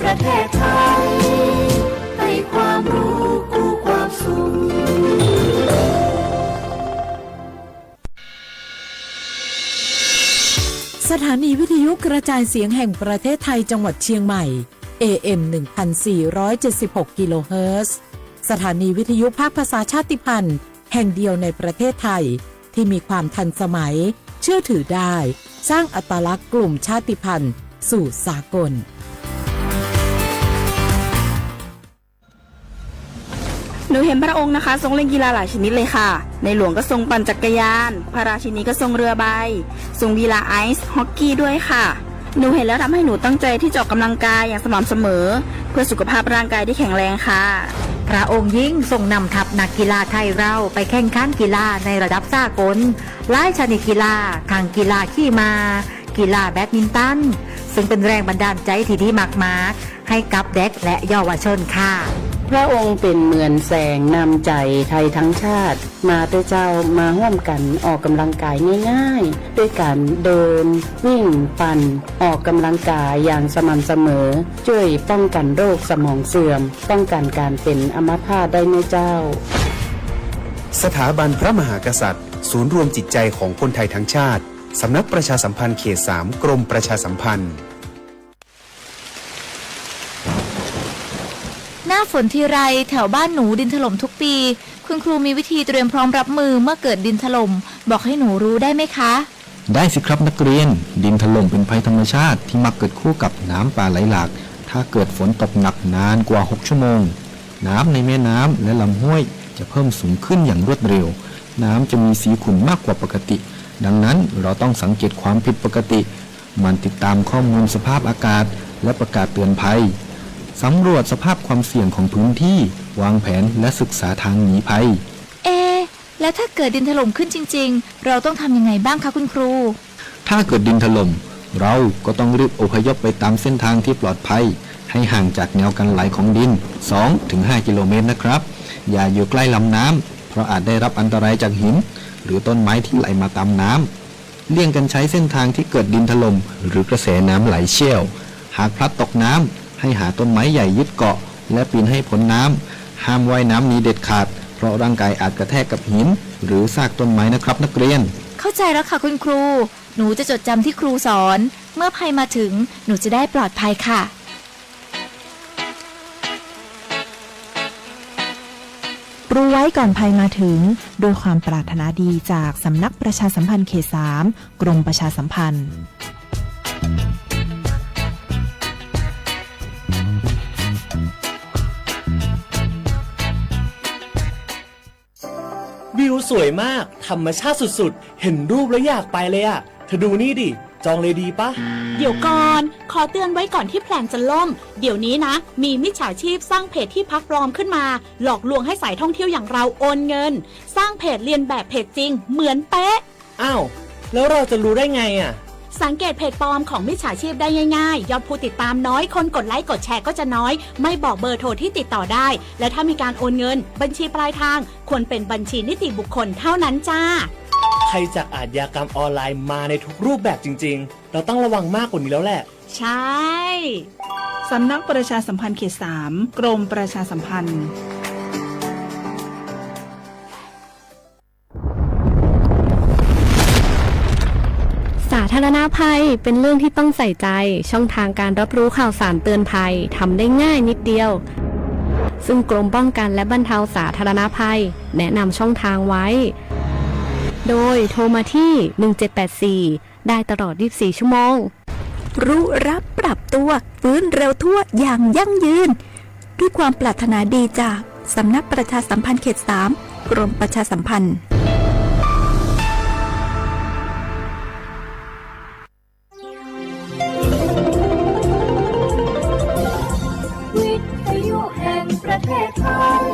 ประเทศไทย ให้ความรู้กู้ความสุข สถานีวิทยุกระจายเสียงแห่งประเทศไทยจังหวัดเชียงใหม่ เอ เอ็ม หนึ่งพันสี่ร้อยเจ็ดสิบหก กิโลเฮิรตซ์ สถานีวิทยุภาคภาษาชาติพันธุ์แห่งเดียวในประเทศไทย ที่มีความทันสมัย เชื่อถือได้ สร้างอัตลักษณ์กลุ่มชาติพันธุ์สู่สากล หนูเห็นพระองค์นะคะ ทรงเล่นกีฬาหลายชนิดเลยค่ะ ในหลวงก็ทรงปั่นจักรยาน พระราชินีก็ทรงเรือใบ ทรงกีฬาไอซ์ฮอกกี้ด้วยค่ะ หนูเห็นแล้วทำให้หนูตั้งใจที่จะออกกำลังกายอย่างสม่ำเสมอ เพื่อสุขภาพร่างกายที่แข็งแรงค่ะ พระองค์ยิ่งทรงนำทัพนักกีฬาไทยเราไปแข่งขันกีฬาในระดับสากล หลายชนิดกีฬา ทั้งกีฬาขี่ม้า กีฬาแบดมินตัน ซึ่งเป็นแรงบันดาลใจที่ดีมากๆ ให้กับเด็กและเยาวชนค่ะ พระองค์เป็นเหมือนแสงนำใจไทยทั้งชาติ มาเต๊อะเจ้า มาร่วมกันออกกำลังกายง่ายๆ ด้วยการเดิน วิ่ง ปั่น ออกกำลังกายอย่างสม่ำเสมอ ช่วยป้องกันโรคสมองเสื่อม ป้องกันการเป็นอัมพาตได้เน้อเจ้า สถาบันพระมหากษัตริย์ ศูนย์รวมจิตใจของคนไทยทั้งชาติ สำนักประชาสัมพันธ์เขตสาม กรมประชาสัมพันธ์ หน้าฝนทีไร แถวบ้านหนูดินถล่มทุกปี คุณครูมีวิธีเตรียมพร้อมรับมือเมื่อเกิดดินถล่ม บอกให้หนูรู้ได้ไหมคะ ได้สิครับนักเรียน ดินถล่มเป็นภัยธรรมชาติที่มักเกิดคู่กับน้ำป่าไหลหลาก ถ้าเกิดฝนตกหนักนานกว่าหกชั่วโมง น้ำในแม่น้ำและลำห้วยจะเพิ่มสูงขึ้นอย่างรวดเร็ว น้ำจะมีสีขุ่นมากกว่าปกติ ดังนั้นเราต้องสังเกตความผิดปกติ หมั่นติดตามข้อมูลสภาพอากาศ และประกาศเตือนภัย สำรวจสภาพความเสี่ยงของพื้นที่ วางแผนและศึกษาทางหนีภัย เอะ แล้วถ้าเกิดดินถล่มขึ้นจริงๆ เราต้องทำยังไงบ้างคะคุณครู ถ้าเกิดดินถล่ม เราก็ต้องรีบอพยพไปตามเส้นทางที่ปลอดภัย ให้ห่างจากแนวกันไหลของดิน สองถึงห้า กิโลเมตรนะครับ อย่าอยู่ใกล้ลำน้ำ เพราะอาจได้รับอันตรายจากหิน หรือต้นไม้ที่ไหลมาตามน้ำ เลี่ยงกันใช้เส้นทางที่เกิดดินถล่ม หรือกระแสน้ำไหลเชี่ยว หากพลัดตกน้ำ ให้หาต้นไม้ใหญ่ยึดเกาะ และปีนให้พ้นน้ำ ห้ามว่ายน้ำหนีเด็ดขาด เพราะร่างกายอาจกระแทกกับหิน หรือซากต้นไม้นะครับนักเรียน เข้าใจแล้วค่ะคุณครู หนูจะจดจำที่ครูสอน เมื่อภัยมาถึง หนูจะได้ปลอดภัยค่ะ รู้ไว้ก่อนภัยมาถึง ด้วยความปรารถนาดีจากสำนักประชาสัมพันธ์เขตสาม กรมประชาสัมพันธ์ วิวสวยมาก ธรรมชาติสุดๆ เห็นรูปแล้วอยากไปเลยอะ เธอดูนี่ดิ จองเลยดีปะ เดี๋ยวก่อน ขอเตือนไว้ก่อนที่แพลนจะล่ม เดี๋ยวนี้นะ มีมิจฉาชีพสร้างเพจที่พักปลอมขึ้นมา หลอกลวงให้สายท่องเที่ยวอย่างเราโอนเงิน สร้างเพจเลียนแบบเพจจริงเหมือนเป๊ะ อ้าว แล้วเราจะรู้ได้ไงอะ สังเกตเพจปลอมของมิจฉาชีพได้ง่ายๆ ยอดผู้ติดตามน้อย คนกดไลค์กดแชร์ก็จะน้อย ไม่บอกเบอร์โทรที่ติดต่อได้ และถ้ามีการโอนเงิน บัญชีปลายทางควรเป็นบัญชีนิติบุคคลเท่านั้นจ้า ภัยจากอาชญากรรมออนไลน์มาในทุกรูปแบบจริงๆ เราต้องระวังมากกว่านี้แล้วแหละ ใช่ สำนักประชาสัมพันธ์เขตสาม กรมประชาสัมพันธ์ สาธารณภัยเป็นเรื่องที่ต้องใส่ใจ ช่องทางการรับรู้ข่าวสารเตือนภัยทำได้ง่ายนิดเดียว ซึ่งกรมป้องกันและบรรเทาสาธารณภัย แนะนำช่องทางไว้ โดยโทรมาที่ หนึ่งเจ็ดแปดสี่ ได้ตลอด ยี่สิบสี่ ชั่วโมง รู้รับปรับตัว ฟื้นเร็วทั่วอย่างยั่งยืน ด้วยความปรารถนาดีจากสำนักประชาสัมพันธ์เขตสาม กรมประชาสัมพันธ์ วิทยุแห่งประเทศไทย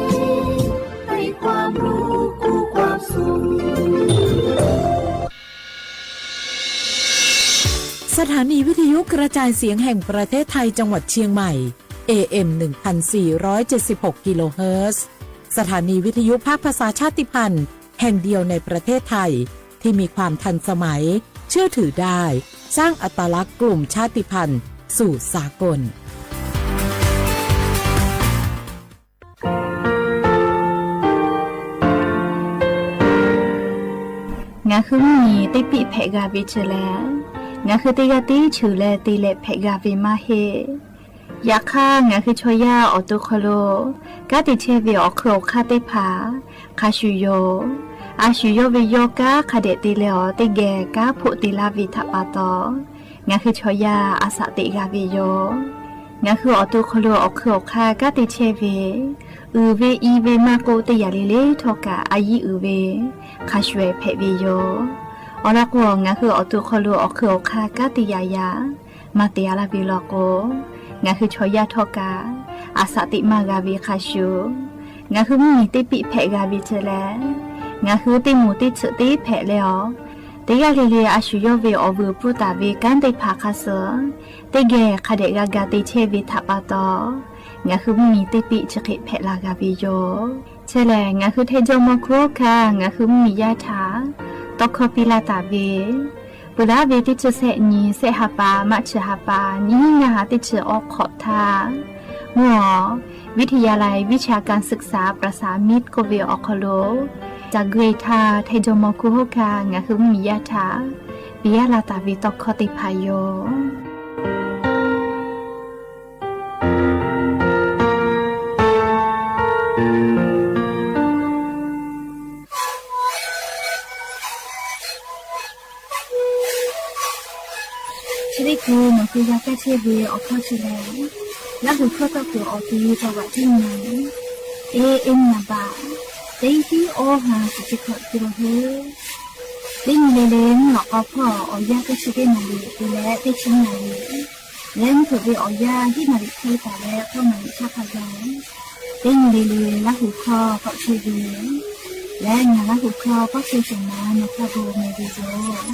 ให้ความรู้กู้ความสุข สถานีวิทยุกระจายเสียงแห่งประเทศไทยจังหวัดเชียงใหม่ เอ เอ็ม หนึ่งพันสี่ร้อยเจ็ดสิบหก กิโลเฮิรตซ์ สถานีวิทยุภาคภาษาชาติพันธุ์แห่งเดียวในประเทศไทย ที่มีความทันสมัย เชื่อถือได้ สร้างอัตลักษณ์กลุ่มชาติพันธุ์สู่สากล hui mvuhˇmiˬ teˇ piˆ hpehꞈ g'a ve chi lehˬ, ngaˬ hui teˇ g'aˇ tiˉ cheuˬ leh te leh hpehꞈ g'a ve maˇ heˆ. Yaꞈ hk'aˇ, ngaˬ hui chaw yaˇ awˬ to hk'aw lo kanˉ te chehˇ ve awˬ hk'eun awˬ hk'aˇ teˇ hpaˍ hk'a shuˍ yoˬ. A shuˍ yawˇ ve yawˇ kanˉ hk'a dehꞈ te leh awˬ teˇ geh kanˉ hpoˆ te laˇ ve htaꞈ pa taw, ngaˬ hui chaw yaˇ a shaꞈ teꞈ g'a ve yoˬ. Ngaˬ hui awˬ to hk'aw lo awˬ hk'eun awˬ hk'aˇ kanˉ te chehˇ ve, uiˍ ve i ve maˇ k'oˆ, teˇ yanˇ le le htawˇ kaꞈ a yiˉ uiˍ ve hk'a shuˍ ehˍ hpehꞈ ve yoˬ. Awˬ lawn k'o, ngaˬ hui awˬ to hk'aw lo awˬ hk'eun awˬ hk'aˇ kanˉ te yaꞈ yaꞈ maˇ te a laˇ ve law k'o, ngaˬ hui chaw yaˇ htawˇ kaꞈ a shaꞈ teꞈ maˇ g'a ve hk'a shuˍ, ngaˬ hui mvuhˇmiˬ teˇ piˆ hpehꞈ g'a ve chi lehˬ, ngaˬ hui teˇ moˍ teˇ tsuhꞈ teˇ hpehꞈ leh awˬ, teˇ g'aˇ le le a shuˍ yawˇ ve awˬ vuiˬ pfuhˇ taˍ ve kanˉ teˇ hpaˍ hk'a suhˍ teˇ geh hk'a dehꞈ g'a ga te chehˇ ve htaꞈ pa taw, ngaˬ hui mvuhˇmiˬ teˇ piˆ chi hk'e hpehꞈ la g'a ve yoˬ. Chi lehˬ, ngaˬ hui Htaiˇ jawˇmawˇ hkunˉ hawˉ hkanˇ ngaˬ hui mvuhˇmiˬ yaˇ htaꞈ tawˇ hkawˇ piˇ laˇ taˍ ve, peuˬ laˇ ve teˇ chi sehˆ nyi, sehˆ ha pa, March ha pa, nyiˇ hinˉ ngaˇ ha teˇ chi awˬ hk'awꞈ htaˇ, mvuhˇ awˬ วิทยาลัยวิชาการศึกษา ประสานมิตร k'oˆ ve awˬ hk'aw lo, ca gui htaˇ Htaiˇ jawˇmawˇ hkunˉ hawˉ hkanˇ ngaˬ hui mvuhˇmiˬ yaˇ htaꞈ piˇ laˇ taˍ ve tawˇ hkawˇ teˇ hpaˍ yoˬ. Chi teˇ hkui nawˬ hui g'a kaˇ chehˇ ve awˬ hkawˇ chi lehˬ, Laˇ huˍ hkawˇ tawˇ kuiˬ awˬ ti caw vaꞈ tiˉ nyi, e, e nyi a baꞈ, teˇ tiˉ awˬ ha shiˍ chi hkawꞈ te la hui. Teˇ nyi le le mvuhˇ lawꞈ k'aw hpawˇ awˬ yanˇ teˇ chi teˇ naˍ riˍ te leh teˇ chi naˍ riˍ, leh mvuhˇ hpeuꞈ ve awˬ yanˇ hiˉ naˍ riˍ hk'e taˍ leh k'awˇ naˍ riˍ htaˇ hk'a gaˬ, teˇ nyi le le Laˇ huˍ hkawˇ tawˆ chehˇ ve leh, ngaˬ Laˇ huˍ hkawˇ pawˆ chehˇ shawˍ ma nawˬ hk'a bon meh ve yoˬ.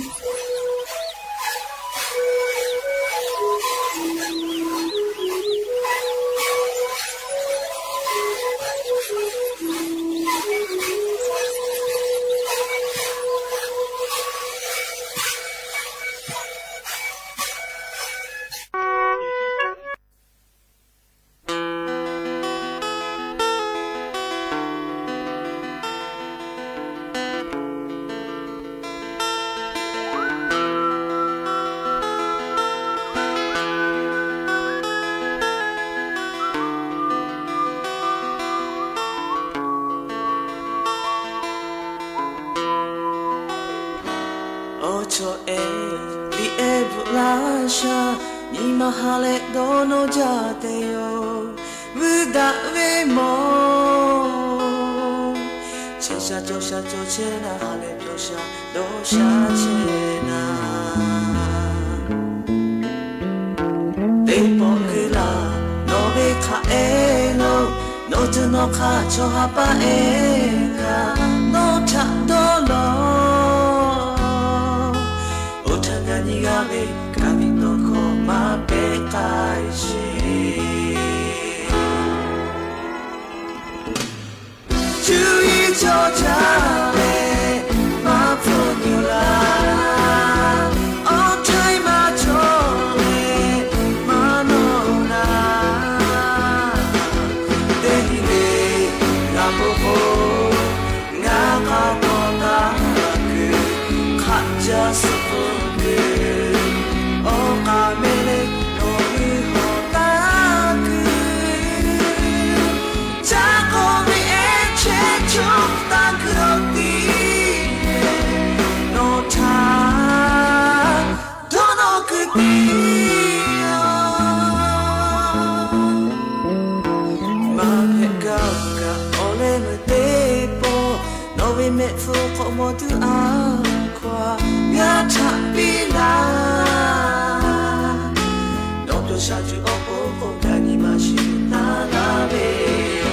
Awˬ chawˇ ehˉ liꞈ ehˉ bvuhꞈ laˇ shaˍ, nyi ma ha leh dawˇ nawˇ jaˇ te yoˬ. Vuiˇ daꞈ ve mawˬ, chehˇ sha cawˬ sha cawˬ chehˇ naˍ, ha leh cawˬ sha dawˇ sha chehˇ naˍ. Teˇ pawˆ hkui laˬ nawˬ ve hk'aˬ ehˉ lo, nawˬ tuˬ nawˬ hk'aˇ chaw ha pa ehˉ kaꞈ nawˬ htaꞈ dawˇ law. Oˇ htaˇ ngaˬ nyi g'a ve kaꞈ miˬ tawˇ hkawˇ maˇ pehˉ k'ai sheˍ. Cuˇ yiˍ cawˬ jaˇ leh maˇ hpfuhˇ nyi laˇ, awˬ htaiˇ maˇ cawˬ leh maˇ nawˬ laˇ. Teˇ nyi le g'a k'oˆ k'o, ngaˬ k'a tawˇ taˇ kuiˬ hk'aˆ jaˇ suh k'oˆ kuiˬ, awˬ k'a mehˍ leh nawˬ hui hawˬ taˇ kuiˬ, ca k'awꞈ ve ehˉ chehˇ cawˬ taˇ kuiˬ awˬ tiˉ, nawˬ htaꞈ dawˇ nawˇ kuiˬ piˇ. Maˇ hpehꞈ gaˇ kaꞈ awˬ leh meuˬ teˇ pawˆ, nawˬ ve mehˆ hpfuhˇ k'awꞈ mawˬ tuˬ a hkaw a ngaˬ htaꞈ piˇ laˇ. Nawˬ cawˬ sha tuˬ awˬ pon k'o, gaˬ nyi ma shiˍ taˍ laˇ ve yoˬ.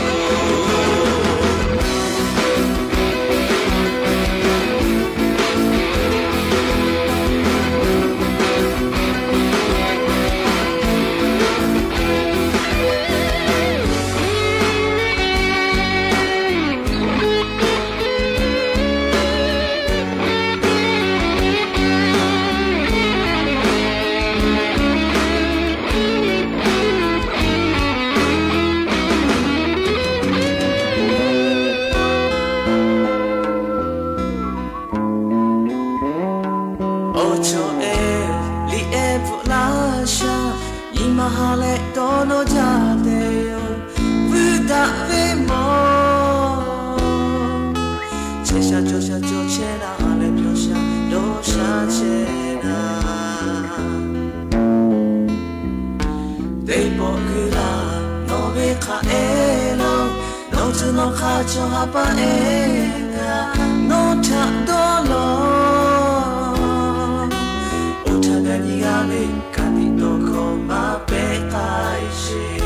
Dawˇ nawˇ jaˇ te-oˬ, vuiˇ daꞈ ve mawˬ. Chehˇ sha cawˬ sha cawˬ chehˇ naˇ, ha leh pyawˬ sha dawˇ sha chehˇ naˇ. Teˇ pawˆ kuiˬ laˇ nawˬ ve hk'aˬ e lo, nawˬ tcuh nawˬ hk'a cawˬ ha pa e kaꞈ, nawˬ htaꞈ dawˇ law. Oˇ htaˇ g'a nyi g'a ve, ka tiꞈ dawˇ hkawˇ maˇ pehꞈ k'ai sheˍ.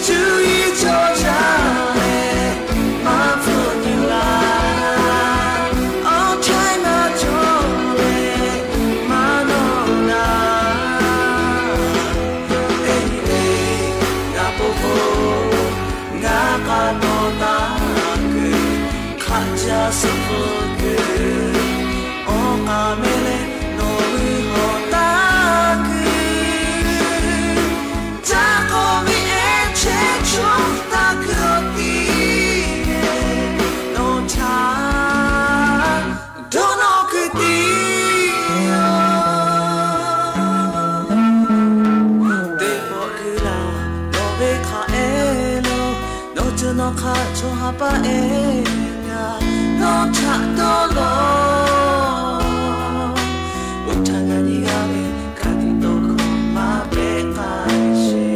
Cuˇ yiˍ cawˬ jaˇ leh maˇ hpfuhˆ nyi laˇ. Awˬ htaiˇ maˇ cawˬ leh maˇ nawˬ laˇ. Eˬ le, ngaˬ po k'o, ngaˬ k'a taw taˇ kuiˬ, hk'aˆ jaˇ suh pfuhˆ kuiˬ, awˬ k'aˍ meh leh nawˬ hui hawˬ taˇ kuiˬ, caˇ k'awꞈ ve ehˉ chehˇ chaw taˇ kuiˬ awˬ tiˉ leh, nawˬ htaꞈ dawˇ nawˇ kuiˬ tiˉ yoˬ. Teˇ pawˆ kuiˬ laˇ nawˬ ve hk'aˬ e lo, nawˬ tcuh nawˬ hk'a cawˬ ha pa e kaꞈ, nawˬ htaꞈ dawˇ law. Oˇ htaˇ g'a nyi g'a ve, ka tiꞈ dawˇ hkawˇ maˇ pehꞈ k'ai sheˍ.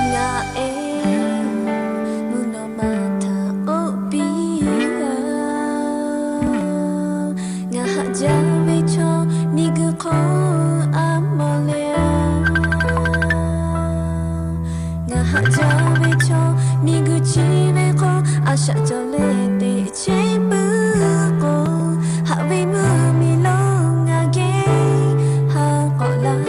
Ngaˬ e mvuhˇ naw ma htaꞈ k'oˆ piˇ a, ngaˬ haꞈ jaˇ ve chaw miˬguiˬ hk'oˆ a mawˬ le. Ngaˬ haꞈ jaˇ ve chaw miˬguiˬ chi ve hk'oˆ a shaꞈ cawˬ leh teꞈ chehˇ puiˉ k'o, haꞈ ve mvuhˇ miˬ lonˉ ngaˬ geh ha k'awꞈ laˇ.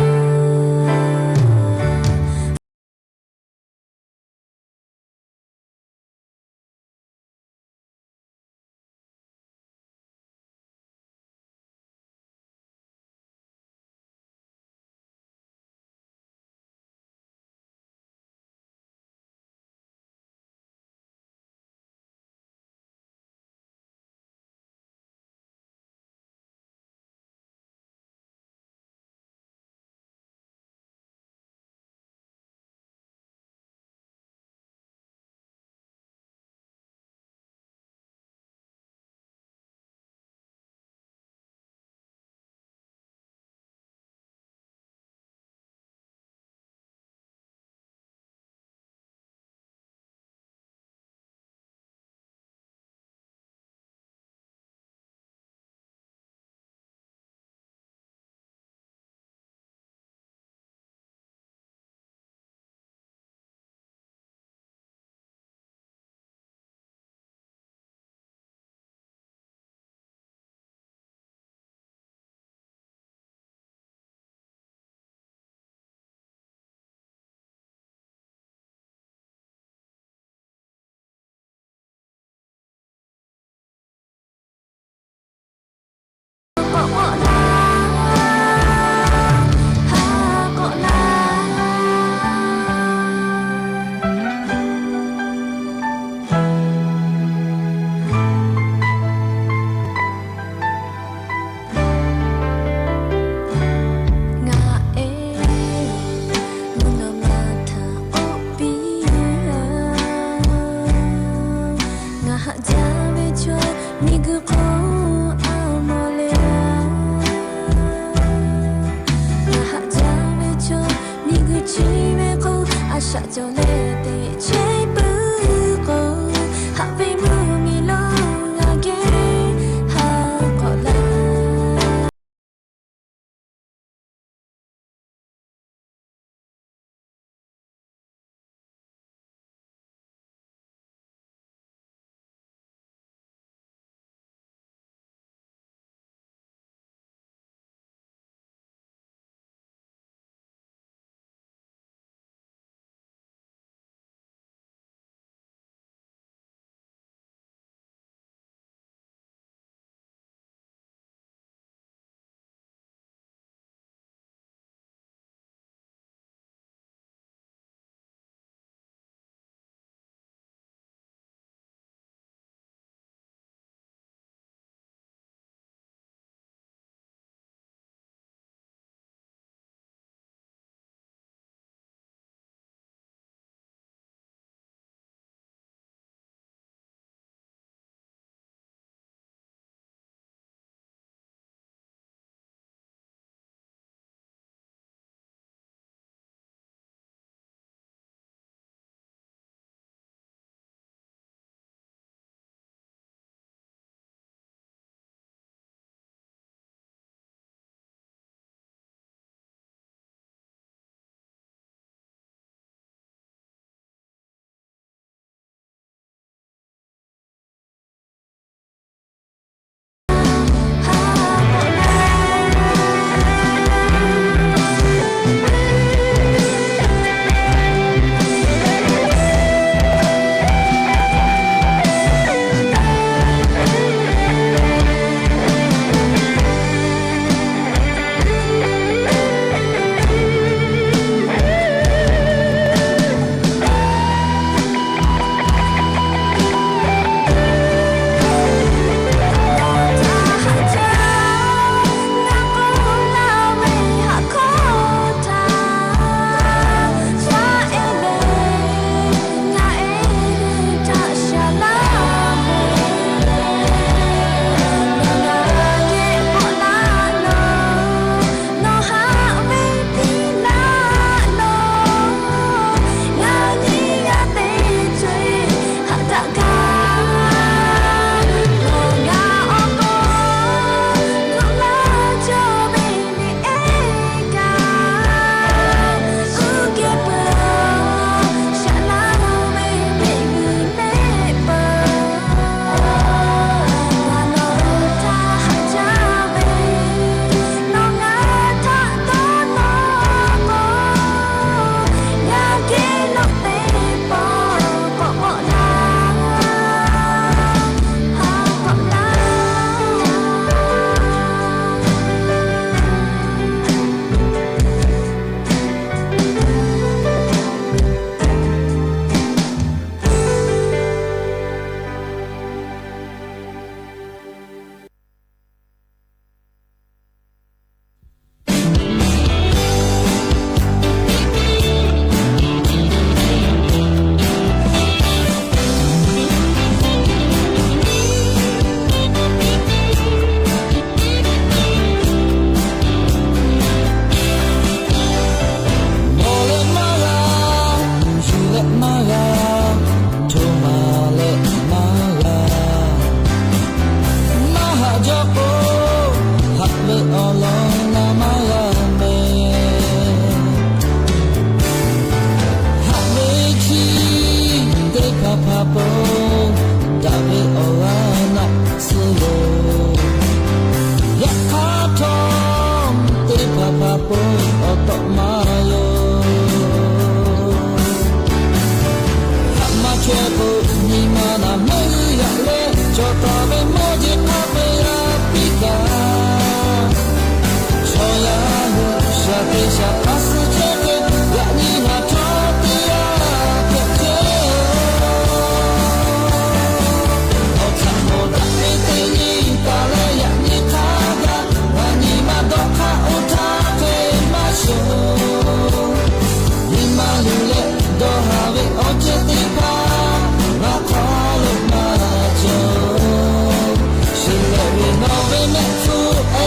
Ngaˬ e mvuhˇ naw ma htaꞈ k'oˆ piˇ a, ngaˬ haꞈ jaˇ ve chaw miˬguiˬ hk'oˆ a mawˬ le. Ngaˬ haꞈ jaˇ ve chaw miˬguiˬ chi ve hk'oˆ a shaꞈ cawˬ leh teꞈ chehˇ puiˉ k'o, haꞈ ve mvuhˇ miˬ lonˉ ngaˬ geh ha k'awꞈ laˇ.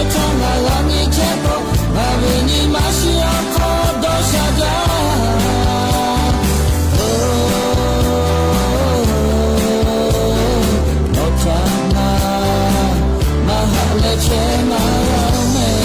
Htaˇ ngaˬ g'a nyi chehˇ k'o, ngaˬ ve nyi ma shiˍ awˬ hk'aw dawˇ sha jaˇ. Oˬ, nawˬ htaꞈ ngaˬ maˇ haꞈ leh chehˇ maˇ g'a mehˍ.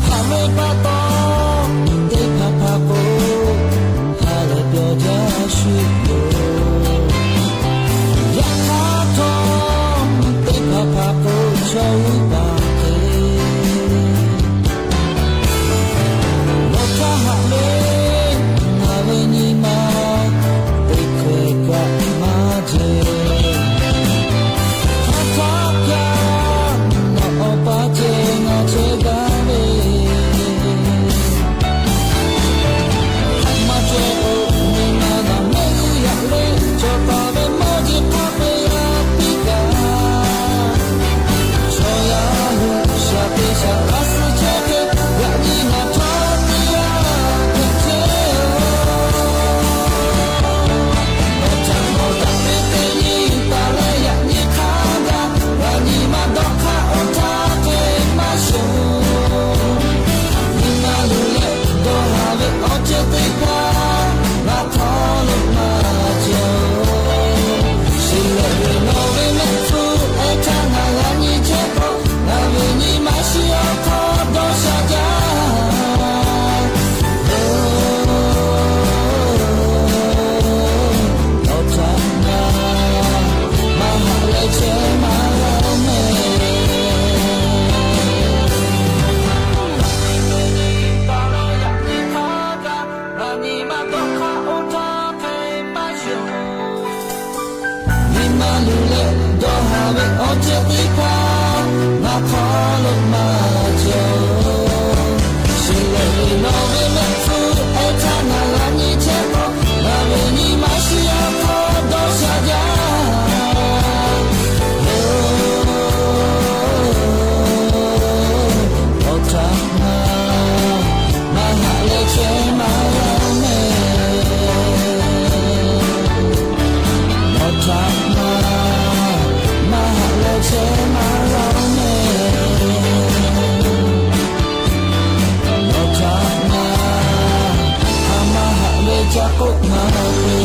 Haꞈ ve pa taw, teˇ hpaˍ hpaˍ k'o, ha lehˬ pyawˬ jaˇ shuˍ yoˬ. Yaꞈ hk'aˇ htawˇ, teˇ hpaˍ hpaˍ k'o, chaw uˉ paˍ hk'e nawˬ htaꞈ haꞈ ve, ngaˬ ve nyi ma teˇ hkeh kaꞈ maˇ jehˬ. Hk'aˬ htaˇ kaꞈ nawˬ awˬ pa ceh ngaˬ chehˇ gaˇ ve, maˇ cawˬ k'o, nyi ma naˬ mehˆ g'uˇ yaꞈ leh, cawˬ taˍ ve mawˇ jeˬ hk'a peu-eˬ g'a piˇ gaˇ. Chaw yaˇ hui shaˍ te shaˍ laˇ suh chehˇ hk'e, yaꞈ nyi nawˬ htawˇ teˇ g'aˇ hpehꞈ chehˇ-oˬ. Nawˬ htaꞈ nawˬ daꞈ ve teˇ nyi taˍ leh, yaꞈ nyi hk'a gaˬ g'a nyi ma dawˇ hk'aˇ awˬ htaˇ hk'e maˇ shonˍ. Nyi ma luˬ leh dawˇ haˍ ve awˬ ceuˬ teˇ hpaˍ ngaˬ hk'aw lo maˇ cawˬ. Shiˍ lehˬ ve nawˬ ve mehˆ hpfuhˇ ehˉ htaˇ ngaˬ g'a nyi chehˇ k'o, ngaˬ ve nyi ma shiˍ awˬ hk'aw dawˇ sha jaˇ. Oˬ, nawˬ htaꞈ ngaˬ maˇ haꞈ leh chehˇ maˇ g'a mehˍ. Nyi ma luˬ leh dawˇ haˍ ve awˬ ceuˬ teˇ hpaˍ ngaˬ hk'aw lo maˇ cawˬ. Shiˍ lehˬ ve nawˬ ve mehˆ hpfuhˇ ehˉ htaˇ ngaˬ g'a nyi chehˇ k'o, ngaˬ ve nyi ma shiˍ awˬ hk'aw dawˇ sha jaˇ. Oˬ, nawˬ htaꞈ ngaˬ maˇ haꞈ leh chehˇ maˇ g'a mehˍ. Nawˬ htaꞈ ngaˬ maˇ haꞈ leh chehˇ maˇ g'a mehˍ. Nawˬ htaꞈ ngaˬ ha maˇ haꞈ ve ca k'oˆ maˇ ve.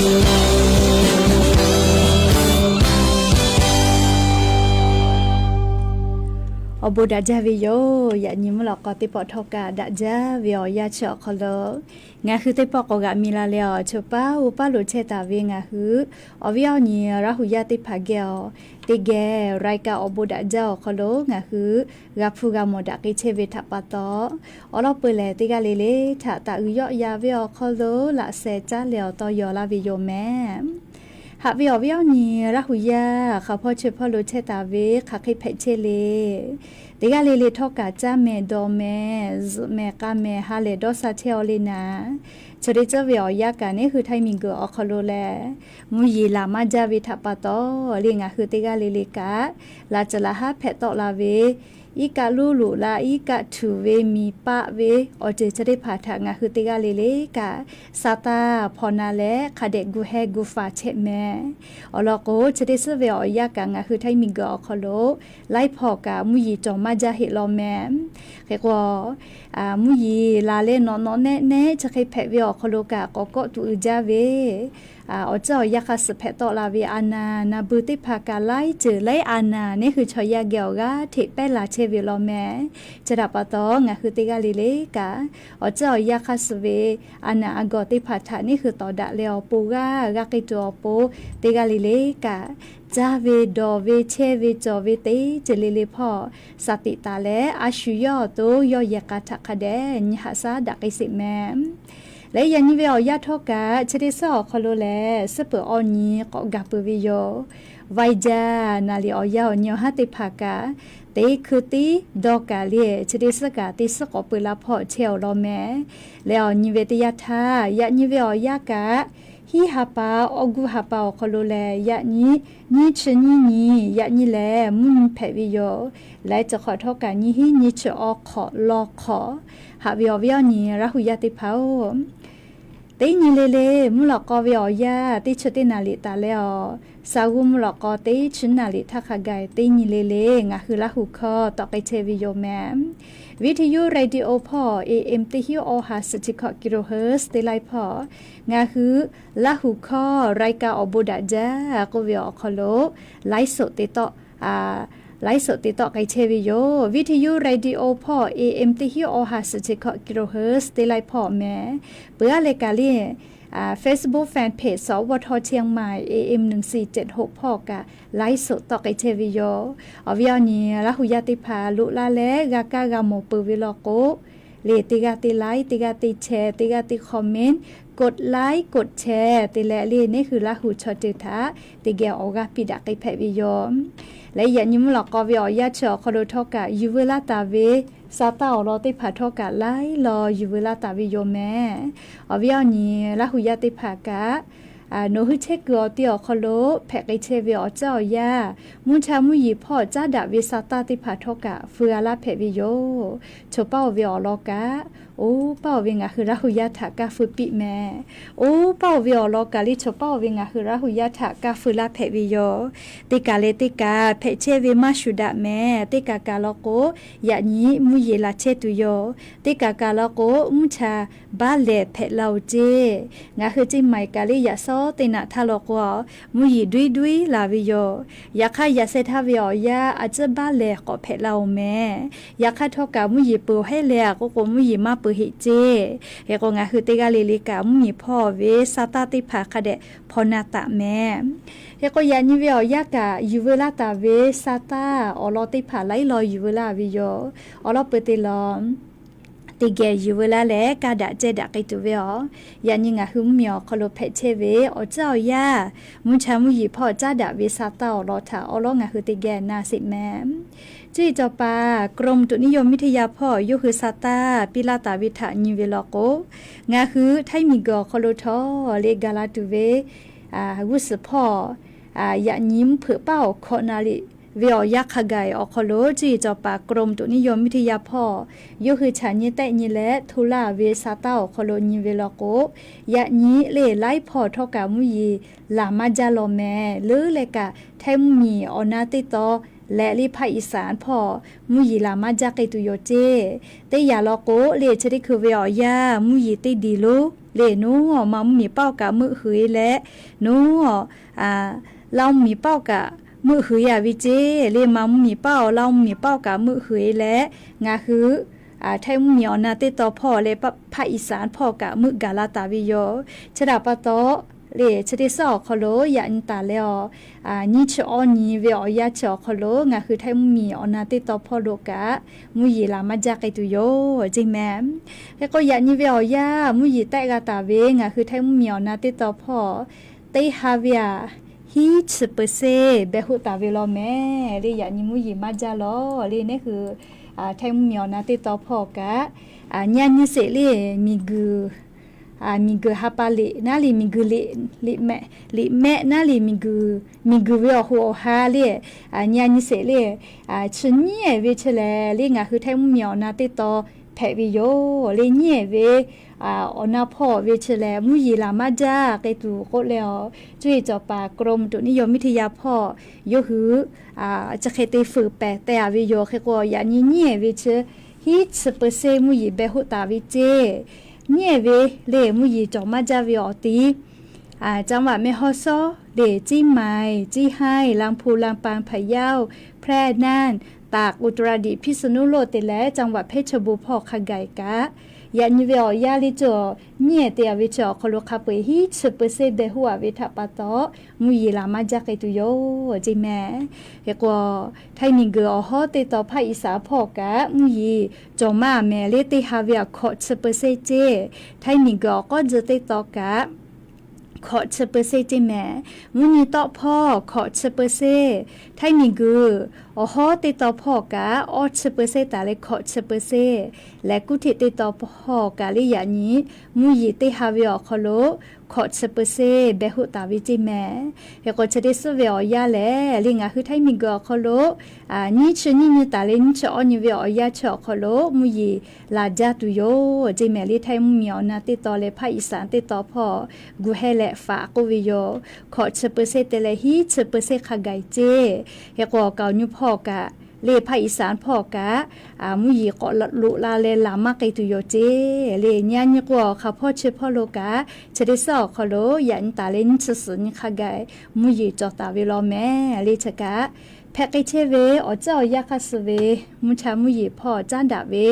Awˬ bon daꞈ jaˇ ve yoˬ. Yaꞈ nyi mvuhˇ lawꞈ k'aw teˇ pawˆ htawˇ kaꞈ daꞈ jaˇ ve awˬ yanˇ chi awˬ hk'aw lo ngaˬ hui teˇ pawˆ k'awꞈ g'aꞈ mi la leh awˬ, chaw paˉ oˇ paˉ lo chehˇ taˍ ve ngaˬ hui awˬ viˉ awˬ nyi Laˇ hu yaˇ teˇ hpaˍ geh awˬ, teˇ geh รายการ awˬ bon daꞈ jaˇ awˬ hk'aw lo ngaˬ hui g'a hpuˇ g'a mawˬ daꞈ k'ai chehˇ ve htaꞈ pa taw, awˬ lawn peuˬ lehˬ teˇ g'aˇ le le htaꞈ taꞈ uiˍ yawˆ ya ve awˬ hk'aw lo laꞈ sheh caˉ leh awˬ taw yaw laˇ ve yoˬ mehˍ. Haꞈ ve awˬ viˉ awˬ nyi Laˇ hu yaˇ hk'aˬ hpawˇ chi hpawˇ lo chehˇ taˍ ve hk'aˬ hk'e hpehꞈ chehˇ le. Teˇ g'aˇ le le htawˇ kaꞈ caˇ mehˍ dawˬ mehˍ zuhꞈ mehˍ k'a mehˍ ha lehˬ dawˇ sha chehˇ-aw le naˍ, chi teˇ tcuhˉ ve awˬ yanˇ kaꞈ neˉ hui Htaiˇ miˬguiˬ awˬ hk'aw lo lehˬ, mvuhˇ yeˬ laˬ maˇ jaˇ ve htaꞈ pa taw le ngaˬ hui teˇ g'aˇ le le kaꞈ laꞈ ceuˬ laꞈ haˉ hpehꞈ tawˆ la ve, iˉ kaˆ luˉ loꞈ la iˉ kaˆ htuꞈ ve miˬ paˆ ve awˬ ceuˬ chi teˇ hpaˍ htaꞈ ngaˬ hui teˇ g'aˇ le le kaꞈ sa taˇ hpaw na leh hk'a dehꞈ gu heh gu faˍ chehˇ mehˍ. Awˬ lawn k'o, chi teˇ tcuhˉ ve awˬ yanˇ kaꞈ ngaˬ hui Htaiˇ miˬguiˬ awˬ hk'aw lo laiˉ hpawˇ kaꞈ mvuhˇ yeˬ cawˬ maˇ jaˇ heˆ law mehˍ. Hk'e k'o, mvuhˇ yeˬ laˬ leh nawꞈ nawꞈ nehˆ nehˆ chi hk'e hpehꞈ ve awˬ hk'aw lo kaꞈ k'awꞈ kawˆ tuˬ uiˍ jaˇ ve awˬ ceuˬ awˬ yanˇ hk'a suhˍ hpehꞈ tawˆ la ve a naˍ na bui teˇ hpaˍ kaꞈ laiˉ ceuˬ laiˉ a naˍ neˉ hui chaw yaˇ geh awˬ g'aˇ hteꞈ pehˉ la chehˇ ve law mehˍ. Chi htaꞈ pa taw, ngaˬ hui teˇ g'aˇ le le kaꞈ, awˬ ceuˬ awˬ yanˇ hk'a suhˍ ve a naˍ a gawˬ teˇ hpaˍ htaꞈ neˉ hui tawˍ daꞈ leh awˬ pon g'aˇ g'aˇ k'ai tuˬ awˬ pon, teˇ g'aˇ le le kaꞈ caˇ ve dawˬ ve chehˇ ve cawˬ ve teˇ ceuˬ le le hpawˇ shaˍ tiꞈ taˍ leh, a shu yawˇ awˬ to yawˇ yehˬ k'a htaꞈ hk'a dehꞈ nyi haꞈ shaˉ daꞈ k'ai sheˍ mehˍ. Leh yaꞈ nyi ve awˬ yanˇ htawˇ kaꞈ, chi teˇ suhˉ awˬ hk'aw lo lehˬ, suhˉ peuˬ awˬ nyi k'awꞈ gaˬ peuˬ ve yoˬ. Vaiˇ jaˇ naˍ liˍ awˬ yanˇ awˬ nyi awˬ haˉ teˇ hpaˍ kaꞈ, teˇ hkui tiˉ dawˇ kaꞈ le, chi teˇ suhˉ kaꞈ teˇ suhˉ k'awꞈ peu laˇ hpawˇ chehˇ awˬ lawn mehˍ. Leh awˬ nyi ve teˇ yanˇ htaˇ, yaꞈ nyi ve awˬ yanˇ kaꞈ, hiˉ ha pa, August ha pa awˬ hk'aw lo lehˬ, yaꞈ nyi nyiˇ chi nyiˇ nyi, yaꞈ nyi lehˬ mvuhˇ nyi hpehꞈ ve yoˬ. Laiˉ ceuˬ hk'awꞈ htawˇ kaꞈ nyiˇ hinˉ nyiˇ chi awˬ hk'awꞈ law hk'awꞈ, haꞈ ve awˬ viˉ awˬ nyi Laˇ hu yaˇ teˇ hpaˍ-oˬ, teˇ nyi le le mvuhˇ lawꞈ k'aw ve awˬ yanˇ teˇ chi teˇ naˍ liˍ taˍ leh awˬ, Saˍguˇ mvuhˇ lawꞈ k'aw teˇ chi naˍ liˍ htaˇ hk'a gaˬ teˇ nyi le le ngaˬ hui Laˇ hu hkawˇ tawˆ k'ai chehˇ ve yoˬ mehˍ. Viˇ hti yuˇ radio hpawˇ A M teˇ hinˉ awˬ ha suhˍ chi hkawꞈ kilohertz teˇ laiˉ hpawˇ, ngaˬ hui Laˇ hu hkawˇ รายการ awˬ bon daꞈ jaˇ k'oˆ ve awˬ hk'aw lo laiˉ soꞈ te tawˆ, laiˉ soꞈ te tawˆ k'ai chehˇ ve yoˬ. Viˇ hti yuˇ radio hpawˇ A M teˇ hinˉ awˬ ha suhˍ chi hkawꞈ kilohertz teˇ laiˉ hpawˇ mehˍ. Peuˬ aˉ leh kaꞈ le, Facebook fan page สวท เชียงใหม่ A M หนึ่งสี่เจ็ดหก hpawˇ kaꞈ laiˉ soꞈ tawˆ k'ai chehˇ ve yoˬ. Awˬ viˉ awˬ nyi Laˇ hu yaˇ teˇ hpaˍ loꞈ laˇ leh g'a kaˇ g'a mawˬ peuˬ ve law k'o, le teˇ g'aˇ teˇ like, teˇ g'aˇ teˇ share, teˇ g'aˇ teˇ comment, กดไลค์ กดแชร์ te leh le neˇ hui Laˇ hu chaw ceuˬ htaꞈ teˇ geh awˬ g'aˇ piˇ daꞈ k'ai hpehꞈ ve yoˬ. Leh yaꞈ nyi mvuhˇ lawꞈ k'aw ve awˬ yanˇ chi awˬ hk'aw lo htawˇ kaꞈ yuˬ veu laˇ taˍ ve sa taˇ awˬ lawn teˇ hpaˍ htawˇ kaꞈ laiˉ law yuˬ veu laˇ taˍ ve yoˬ mehˍ. Awˬ viˉ awˬ nyi Laˇ hu yaˇ teˇ hpaˍ kaꞈ, nawˬ hui chehˇ kuiˬ awˬ ti awˬ hk'aw lo hpehꞈ k'ai chehˇ ve awˬ caˇ awˬ yanˇ, mvuhˇ cha mvuhˇ yeˬ hpawˇ caˉ daꞈ ve sa taˇ teˇ hpaˍ htawˇ kaꞈ feu g'a laˇ hpehꞈ ve yoˬ. Chaw paˇ oˬ ve awˬ lawn kaꞈ, oˇ paˇ oˬ ve ngaˬ hui Laˇ hu yaˇ htaꞈ kaˇ feu piˇ mehˍ. Oˇ paˇ oˬ ve awˬ lawn kaꞈ le chaw paˇ oˬ ve ngaˬ hui Laˇ hu yaˇ htaꞈ kaˇ feu laˇ hpehꞈ ve yoˬ. Teˇ kaˬ leh teˇ kaˬ hpehꞈ chehˇ ve maˇ shuˍ daꞈ mehˍ. Teˇ kaˬ kaˬ law k'o, yaꞈ nyi mvuhˇ yeˬ laˬ chehˇ tuˬ yoˬ. Teˇ kaˬ kaˬ law k'o, mvuhˇ cha baˇ lehˬ hpehꞈ la oˬ ceˇ. Ngaˬ hui ceˇ maiˍ kaꞈ le yaꞈ sawˉ teˇ naꞈ htaˇ law k'o, mvuhˇ yeˬ duiˉ duiˉ la ve yoˬ. Yaꞈ hk'aˇ yaꞈ sheh htaˇ ve awˬ yanˇ a ciˉ baˇ lehˬ k'awꞈ hpehꞈ la oˬ mehˍ. Yaꞈ hk'aˇ htawˇ kaꞈ mvuhˇ yeˬ peuˬ hehˉ leh a k'oˆ k'o mvuhˇ yeˬ maˇ peuˬ heˆ ceˇ. Hk'e k'o ngaˬ hui teˇ g'aˇ le le kaꞈ mvuhˇ yeˬ hpawˇ ve sa taˇ teˇ hpaˍ hk'a dehꞈ hpaw na taˍ mehˍ. Hk'e k'o yaꞈ nyi ve awˬ yanˇ kaꞈ yuˬ veu laˇ taˍ ve sa taˇ awˬ lawn teˇ hpaˍ laiˉ law yuˬ veu laˇ ve yoˬ. Awˬ lawn peuˬ te law teˇ geh yuˬ veu laˇ leh kaˇ daꞈ cehˇ daꞈ k'ai tuˬ ve aˬ. Yaꞈ nyi ngaˬ hui mvuhˇ miˬ awˬ hk'aw lo hpehꞈ chehˇ ve awˬ caˇ awˬ yanˇ, mvuhˇ cha mvuhˇ yeˬ hpawˇ caˉ daꞈ ve sa taˇ awˬ lawn htaꞈ awˬ lawn ngaˬ hui teˇ geh na sheˍ mehˍ. Cuˇ yiˍ cawˬ paˍ กรมอุตุนิยมวิทยา hpawˇ yawˇ hui sa taˇ piˇ laˇ taˍ ve htaꞈ nyi ve law k'o, ngaˬ hui Htaiˇ miˬ guiˬ awˬ hk'aw lo htawˇ le gaˬ la tuˬ ve g'uˇ suhˍ hpawˇ yaꞈ nyi mvuhˇ hpeuꞈ paˉ awˬ hkawꞈ na liꞈ ve awˬ yanˇ hk'a gaˬ awˬ hk'aw lo cuˇ yiˍ cawˬ paˍ กรมอุตุนิยมวิทยา hpawˇ yawˇ hui chaꞈ nyi tehˆ nyi leh hto laˇ ve sa taˇ awˬ hk'aw lo nyi ve law k'o, yaꞈ nyi le laiˉ hpawˇ htawˇ kaꞈ mvuhˇ yeˬ laˬ maˇ jaˇ law mehˍ. Leuˉ leh kaꞈ Htaiˇ mvuhˇ miˬ awˬ na teˇ taw leh le ภาคอีสาน hpawˇ mvuhˇ yeˬ laˬ maˇ jaˇ k'ai tuˬ yoˬ ceˇ. Teˇ yanˇ law k'o le chi teˇ hkui ve awˬ yanˇ mvuhˇ yeˬ teˇ diˬ lo le naˉ awˬ ma mvuhˇ miˬ paˆ awˬ kaꞈ meuˆ hui e leh naˉ awˬ Laˇ mvuhˇ miˬ paˆ awˬ kaꞈ meuˆ hui e a ve ceˇ. Le ma mvuhˇ miˬ paˆ awˬ Laˇ mvuhˇ miˬ paˆ awˬ kaꞈ meuˆ hui e leh ngaˬ hui Htaiˇ mvuhˇ miˬ awˬ na teˇ taw hpawˇ leh ภาคอีสาน hpawˇ kaꞈ meuˆ gaˬ la taˍ ve yoˬ. Chi htaꞈ pa taw le chi teˇ suhˉ awˬ hk'aw lo yaꞈ nyi taˍ leh awˬ nyiˇ chi awˬ nyi ve awˬ yanˇ chi awˬ hk'aw lo ngaˬ hui Htaiˇ mvuhˇ miˬ awˬ na teˇ taw hpawˇ lo kaꞈ mvuhˇ yeˬ laˬ maˇ jaˇ k'ai tuˬ yoˬ ceˇ mehˍ. Hk'e k'o yaꞈ nyi ve awˬ yanˇ mvuhˇ yeˬ tehˆ g'a taˍ ve ngaˬ hui Htaiˇ mvuhˇ miˬ awˬ na teˇ taw hpawˇ teˇ ha ve aˬ hiˉ chi เปอร์เซ็นต์ behˬ hoˆ taˍ ve law mehˍ. Le yaꞈ nyi mvuhˇ yeˬ maˇ jaˇ law le neˉ hui Htaiˇ mvuhˇ miˬ awˬ na teˇ taw hpawˇ kaꞈ nyi a nyi sheˍ le miˬ guiˬ miˬ guiˬ ha pa liꞈ naˉ le miˬ guiˬ liꞈ mehˆ naˉ le miˬ guiˬ miˬ guiˬ ve awˬ hoꞈ awˬ ha le nyi a nyi sheˍ le chi nyiˉ ehˍ ve chi lehˬ le ngaˬ hui Htaiˇ mvuhˇ miˬ awˬ na teˇ taw hpehꞈ ve yoˬ. Le nyiˉ ehˍ ve awˬ na hpawˇ ve chi lehˬ mvuhˇ yeˬ laˬ maˇ jaˇ k'ai tuˬ k'oˆ leh awˬ cuˇ yiˍ cawˬ paˍ กรมอุตุนิยมวิทยา hpawˇ yawˇ hui chi hk'e te fuiˍ pehˍ teh a ve yoˬ. Hk'e k'o yaꞈ nyi nyiˉ ehˍ ve chi hiˉ chi เปอร์เซ็นต์ mvuhˇ yeˬ behˬ hoˆ taˍ ve ceˇ. Nyiˉ ehˍ ve le mvuhˇ yeˬ cawˬ maˇ jaˇ ve awˬ ti จังหวัดแม่ฮ่องสอน le Ciˇ maiˍ, Ciˇ haiˇ, Laˇ hpu, Laˇ paˍ, Hpaˍ yaˇ, Hpehˇ, Naˇ, Taˍ, อุตรดิตถ์, พิษณุโลก te leh จังหวัดเพชรบูรณ์ hpawˇ hk'a gaˬ kaꞈ yaꞈ nyi ve awˬ yanˇ le cawˬ nyiˉ ehˍ te a ve chi awˬ hk'aw lo hk'a peu eˬ hiˉ chi เปอร์เซ็นต์ behˬ hoˆ a ve htaꞈ pa taw mvuhˇ yeˬ laˬ maˇ jaˇ k'ai tuˬ yoˬ ceˇ mehˍ. Hk'e k'o Htaiˇ miˬ guiˬ awˬ hawˉ teˇ taw ภาคอีสาน hpawˇ kaꞈ mvuhˇ yeˬ cawˬ maˇ mehˍ le teˇ ha ve aˬ hkawꞈ chi เปอร์เซ็นต์ ceˇ. Htaiˇ miˬ guiˬ awˬ k'awˇ tcuh teˇ taw kaꞈ hkawꞈ chi เปอร์เซ็นต์ ceˇ mehˍ. Mvuhˇ nyi tawˆ hpawˇ hkawꞈ chi เปอร์เซ็นต์, htaiˇ miˬguiˬ awˬ hawˉ teˇ taw hpawˇ kaꞈ awˇ chi เปอร์เซ็นต์ taˍ leh hkawꞈ chi เปอร์เซ็นต์, lehˬ kuˉ hteꞈ teˇ taw hpawˇ kaꞈ leh yaꞈ nyi mvuhˇ yeˬ teˇ ha ve awˬ hk'aw lo hkawꞈ chi เปอร์เซ็นต์ behˬ hoˆ taˍ ve ceˇ mehˍ. Hk'e k'o chi teˇ suhˉ ve awˬ yanˇ lehˬ, leh ngaˬ hui htaiˇ miˬguiˬ awˬ hk'aw lo nyiˇ chi nyiˇ nyi taˍ leh nyiˇ chi awˇ nyi ve awˬ yanˇ chi awˬ hk'aw lo mvuhˇ yeˬ laˬ jaˇ tuˬ yoˬ ceˇ mehˍ. Leh htaiˇ mvuhˇ miˬ awˬ na teˇ taw leh ภาคอีสาน teˇ taw hpawˇ gu heh leh faꞈ k'oˆ ve yoˬ. Hkawꞈ chi เปอร์เซ็นต์ te leh hiˉ chi เปอร์เซ็นต์ hk'a gaˬ ceˇ. Hk'e k'o awˬ kaˍ awˬ nu hpawˇ kaꞈ leh ภาคอีสาน hpawˇ kaꞈ mvuhˇ yeˬ k'awꞈ loꞈ la leh laˬ maˇ k'ai tuˬ yoˬ ceˇ. Leh nyi a nyi k'o awˬ hk'aˬ hpawˇ chi hpawˇ lo kaꞈ chi teˇ suhˉ awˬ hk'aw lo yaꞈ nyi taˍ leh nyiˇ chi suhˍ nyi hk'a gaˬ mvuhˇ yeˬ cawˬ taˍ ve law mehˍ. Leh chi kaꞈ hpehꞈ k'ai chehˇ ve awˬ ceuˬ awˬ yanˇ hk'aˇ suh ve mvuhˇ cha mvuhˇ yeˬ hpawˇ caˉ daꞈ ve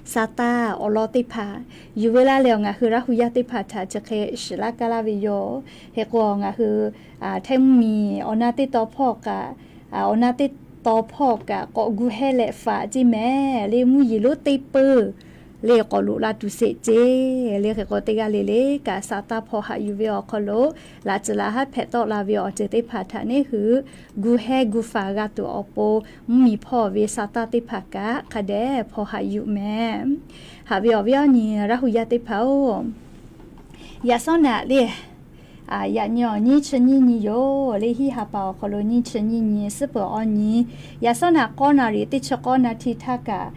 sa taˇ awˬ lawn teˇ hpaˍ yuˬ ve laˇ leh awˬ ngaˬ hui Laˇ hu yaˇ teˇ hpaˍ htaꞈ chi hk'e shiˍ laˇ kaˇ laˇ ve yoˬ. Hk'e k'o ngaˬ hui htaiˇ mvuhˇ miˬ awˬ na teˇ taw hpawˇ kaꞈ, awˬ na teˇ taw hpawˇ kaꞈ k'awꞈ gu heh leh faꞈ ceˇ mehˍ. Leh mvuhˇ yeˬ lonˉ teˇ peuˇ leh k'awꞈ loꞈ la tuˬ sheˍ ceˇ. Leh hk'e k'o teˇ g'aˇ le le kaꞈ sa taˇ hpawˇ haꞈ yuˬ ve awˬ hk'aw lo laꞈ tcuh laꞈ haˉ hpehꞈ tawˆ la ve awˬ ceuˬ teˇ hpaˍ htaꞈ neˉ hui gu heh gu faˍ g'a tuˬ awˬ pon mvuhˇ miˬ hpawˇ ve sa taˇ teˇ hpaˍ kaꞈ hk'a dehꞈ hpawˇ haꞈ yuˬ mehˍ. Haꞈ ve awˬ viˉ awˬ nyi Laˇ hu yaˇ teˇ hpaˍ-oˬ, yaꞈ sawˉ naꞈ leh yaꞈ nyi awˬ nyiˇ chi nyiˇ nyi yoˬ. Leh hiˉ ha pa awˬ hk'aw lo nyiˇ chi nyiˇ nyi suhˉ peuˬ awˬ nyi, yaꞈ sawˉ naꞈ k'awˇ naˍ riˍ teˇ chi k'awˇ naˍ hti htaˇ kaꞈ,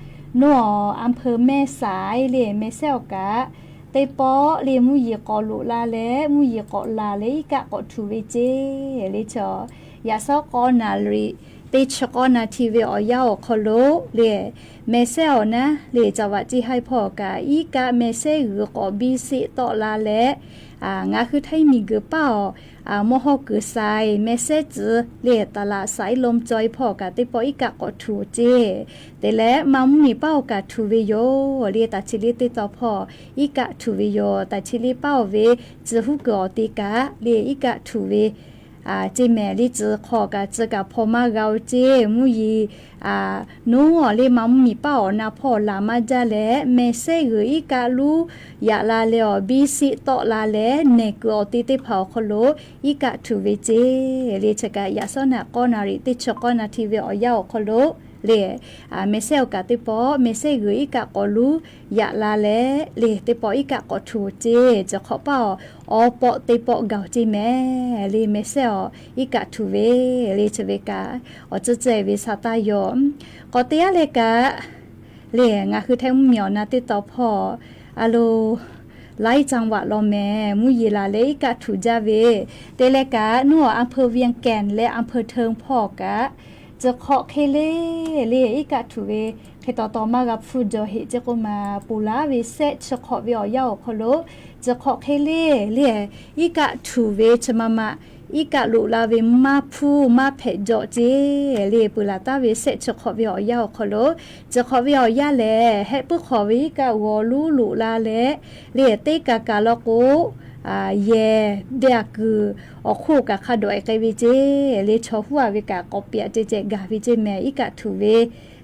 nawˬ awˬ อำเภอแม่สาย leh mehˬ sehˉ awˬ kaꞈ teˇ pawˆ leh mvuhˇ yeˬ k'awꞈ loꞈ la leh mvuhˇ yeˬ k'awꞈ laˬ leh iˉ kaˆ k'awꞈ htuꞈ ve ceˇ. Leh chi yaꞈ sawˉ k'awˇ naˍ riˍ teˇ chi k'awˇ naˍ hti ve awˬ yanˇ awˬ hk'aw lo leh mehˬ sehˉ awˬ naˉ leh caˬ vaꞈ ceˇ haiˇ hpawˇ kaꞈ iˉ kaˆ mehˬ sehˉ g'uiˬ k'awꞈ biˇ seˆ tawˆ la leh ngaˬ hui htaiˇ miˬguiˬ paˇ awˬ mawˇ hawˇ kuiˬ sai mehˬ sehˉ tcuh leh taˍ laꞈ sai lom caweh hpawˇ kaꞈ teˇ pawˆ iˉ kaˆ k'awꞈ htuꞈ ceˇ. Te leh maˇ mvuhˇ miˬ paˇ awˬ kaꞈ htuꞈ ve yoˬ. Leh taˍ chi liˇ teˇ taw hpawˇ iˉ kaˆ htuꞈ ve yoˬ. Taˍ chi liˇ paˇ awˬ ve tcuh huˉ kuiˬ awˬ te kaꞈ leh iˉ kaˆ htuꞈ ve ceˇ mehˍ. Leh tcuh hk'aw kaꞈ tcuh kaꞈ hpaw maˇ g'a-o ceˇ. Mvuhˇ yeˬ noˉ awˬ leh maˇ mvuhˇ miˬ paˇ awˬ na hpawˇ laˬ maˇ jaˇ leh mehˬ sehˉ g'uiˬ iˉ kaˆ luˉ yaꞈ la leh awˬ biˇ seˆ tawˆ la leh nehˬ kuiˬ awˬ te teˇ hpaˍ awˬ hk'aw lo iˉ kaˆ htuꞈ ve ceˇ. Leh chi kaꞈ yaꞈ sawˉ naꞈ k'awˇ naˍ riˍ teˇ chi k'awˇ naˍ hti ve awˬ yanˇ awˬ hk'aw lo leh mehˬ sehˉ awˬ kaꞈ teˇ pawˆ mehˬ sehˉ g'uiˬ iˉ kaˆ k'awꞈ luˉ yaꞈ la leh leh teˇ pawˆ iˉ kaˆ k'awꞈ htuꞈ ceˇ. Chi hk'awꞈ paˇ awˬ awˬ pawˆ teˇ pawˆ gaˬ-oˬ ceˇ mehˍ. Leh mehˬ sehˉ awˬ iˉ kaˆ htuꞈ ve leh chi ve kaꞈ awˬ tcuhˇ ceh ve sa taˇ yoˬ. K'awꞈ te aˉ leh kaꞈ leh ngaˬ hui htaiˇ mvuhˇ miˬ awˬ na teˇ taw hpawˇ a lo ไลฟ์จังหวัด law mehˍ mvuhˇ yeˬ laˬ leh iˉ kaˆ htuꞈ jaˇ ve te leh kaꞈ nawˬ awˬ อำเภอเวียงแก่น leh อำเภอเทิง hpawˇ kaꞈ tcuh hk'awꞈ hk'e le leh iˉ kaˆ htuꞈ ve hk'e taw taw maˇ g'a hpfuhˇ jaw heꞈ ceˇ k'oˆ ma ponˬ laˇ ve sehˆ chi hk'awꞈ ve awˬ yanˇ awˬ hk'aw lo tcuh hk'awꞈ hk'e le leh iˉ kaˆ htuꞈ ve chi ma ma iˉ kaˆ loꞈ la ve maˇ hpfuhˇ maˇ hpehꞈ jaw ceˇ. Leh peuˬ laˬ taˍ ve sehˆ chi hk'awꞈ ve awˬ yanˇ awˬ hk'aw lo tcuh hk'awꞈ ve awˬ yanˇ lehˬ hehˆ puiˉ hk'awꞈ ve iˉ kaˆ g'awˬ luˉ loꞈ la leh leh teˇ kaꞈ kaꞈ law k'o yehˬ deh aꞈ kuiˬ awˬ hk'oˆ kaꞈ hk'a dawꞈ-e k'ai ve ceˇ. Leh chaw huˉ a ve kaꞈ k'awꞈ piꞈ ceh ceh gaˬ ve ceˇ mehˍ iˉ kaˆ htuꞈ ve.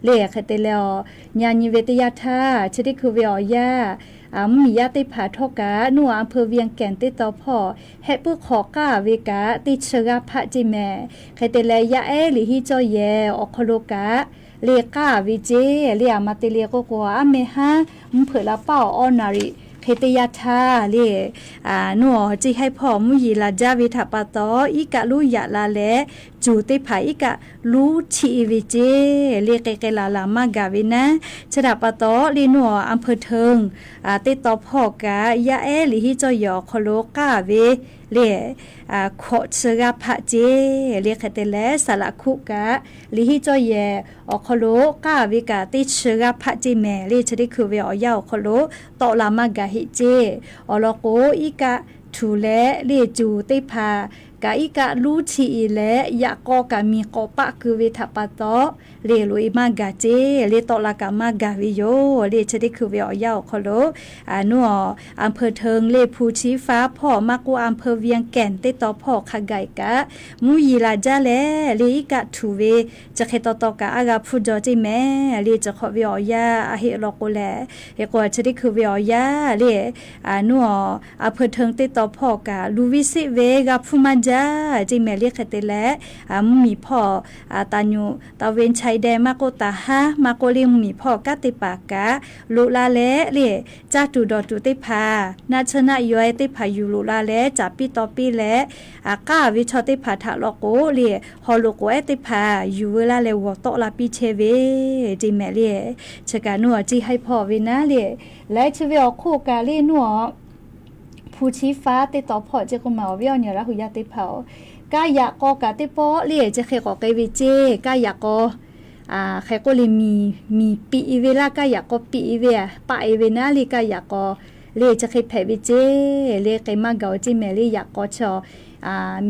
Leh hk'e te leh awˬ nyi a nyi ve teˇ yanˇ htaˇ chi teˇ hkui ve awˬ yanˇ mvuhˇ miˬ yaˇ teˇ hpaˍ htawˇ kaꞈ nawˬ awˬ อำเภอเวียงแก่น teˇ taw hpawˇ hehˆ puiˉ hk'awꞈ k'aˇ ve kaꞈ teˇ chi g'aˇ hpaˆ ceˇ mehˍ. Hk'e te leh yaˇ ehˉ liꞈ hiˉ cawˇ yehˬ awˬ hk'aw lo kaꞈ leh k'aˇ ve ceˇ. Leh aˬ ma te leh k'oˆ k'o aˉ meh haˉ mvuhˇ hpeuꞈ la paˇ awˬ awˇ naˍ riˍ hk'e teˇ yanˇ htaˇ leh nawˬ ceˇ haiˇ hpawˇ mvuhˇ yeˬ laˬ jaˇ ve htaꞈ pa taw iˉ kaˆ luˉ yaꞈ la leh cuˬ teˇ hpaˍ iˉ kaˆ luˉ htiˆ-e ve ceˇ. Leh k'ai k'ai laˬ laˬ maˇ gaˬ ve naˉ chi htaꞈ pa taw leh nawˬ awˬ อำเภอเทิง teˇ taw hpawˇ kaꞈ yaˇ ehˉ liꞈ hiˉ cawˇ yehˬ awˬ hk'aw lo k'aˇ ve leh hkawꞈ chi g'aˇ hpaˆ ceˇ. Leh hk'e te leh saˍ laꞈ hkuˆ kaꞈ liꞈ hiˉ cawˇ yehˬ awˬ hk'aw lo k'aˇ ve kaꞈ teˇ chi g'aˇ hpaˆ ceˇ mehˍ. Leh chi teˇ hkui ve awˬ yanˇ awˬ hk'aw lo tawˆ la maˇ gaˬ heˆ ceˇ. Awˬ lawn k'o iˉ kaˆ htuꞈ leh leh cuˬ teˇ hpaˍ kaꞈ iˉ kaˆ luˉ chi i leh yaꞈ k'aw kaꞈ miˬ k'awꞈ paˆ keu ve htaꞈ pa taw, le loꞈ e maˇ gaˬ ceˇ, le tawˆ la kaꞈ maˇ gaˬ ve yoˬ. Le chi teˇ hkui ve awˬ yanˇ awˬ hk'aw lo, a, nuˇ awˬ, อำเภอเทิง le ภูชี้ฟ้า hpawˇ maˇ k'oˆ อำเภอเวียงแก่น teˇ taw hpawˇ hk'a gaˬ kaꞈ, mvuhˇ yeˬ laˬ jaˇ leh le iˉ kaˆ htuꞈ ve chi hk'e taw taw kaꞈ aˉ g'a hpfuhˇ jaw ceˇ mehˍ. Le chi hk'awꞈ ve awˬ yanˇ a heˆ law k'o leh, hk'e k'o chi teˇ hkui ve awˬ yanˇ le, a, nuˇ awˬ, อำเภอเทิง teˇ taw hpawˇ kaꞈ luˬ ve seˆ ve g'a hpfuhˇ maˇ jaˇ ceˇ mehˍ. Le hk'e te leh, a, mvuhˇ miˬ hpawˇ, a, ตำรวจตระเวนชายแดน maˇ k'oˆ ทหาร maˇ k'oˆ le mvuhˇ miˬ hpawˇ kanˉ teˇ hpaˍ kaꞈ loꞈ la leh le caˇ tuˬ dawˬ tuˬ teˇ hpaˍ, naˆ tsuhˇ naˆ yaweh teˇ hpaˍ yuˬ loꞈ la leh caˍ piˇ taw piˇ leh, a, k'aˉ ve chaw teˇ hpaˍ htaꞈ law k'o le, haw loꞈ k'oˍ ehˉ teˇ hpaˍ yuˬ veu laˇ leh g'awˬ tawˆ la piˇ chehˇ ve ceˇ mehˍ le. Chi kaꞈ nuˇ awˬ ciˇ haiˉ hpawˇ ve naˉ le, laiˉ chi ve awˬ hk'oˆ kaꞈ le nuˇ awˬ ภูชี้ฟ้า teˇ taw hpawˇ ceˇ k'oˆ ma awˬ viˉ awˬ nyi Laˇ hu yaˇ teˇ hpaˍ-oˬ, kaˇ yaꞈ k'aw kaꞈ teˇ pawˆ le chi hk'e k'awꞈ k'ai ve ceˇ. Kaˇ yaꞈ k'aw, a, hk'e k'oˆ le miˬ, miˬ piꞈ e ve laˇ, kaˇ yaꞈ k'aw piꞈ e ve a, paˆ e ve naˉ le kaˇ yaꞈ k'aw le chi hk'e hpehꞈ ve ceˇ. Le k'ai maˇ gaˬ-oˬ ceˇ mehˍ. Le yaꞈ k'aw chi a,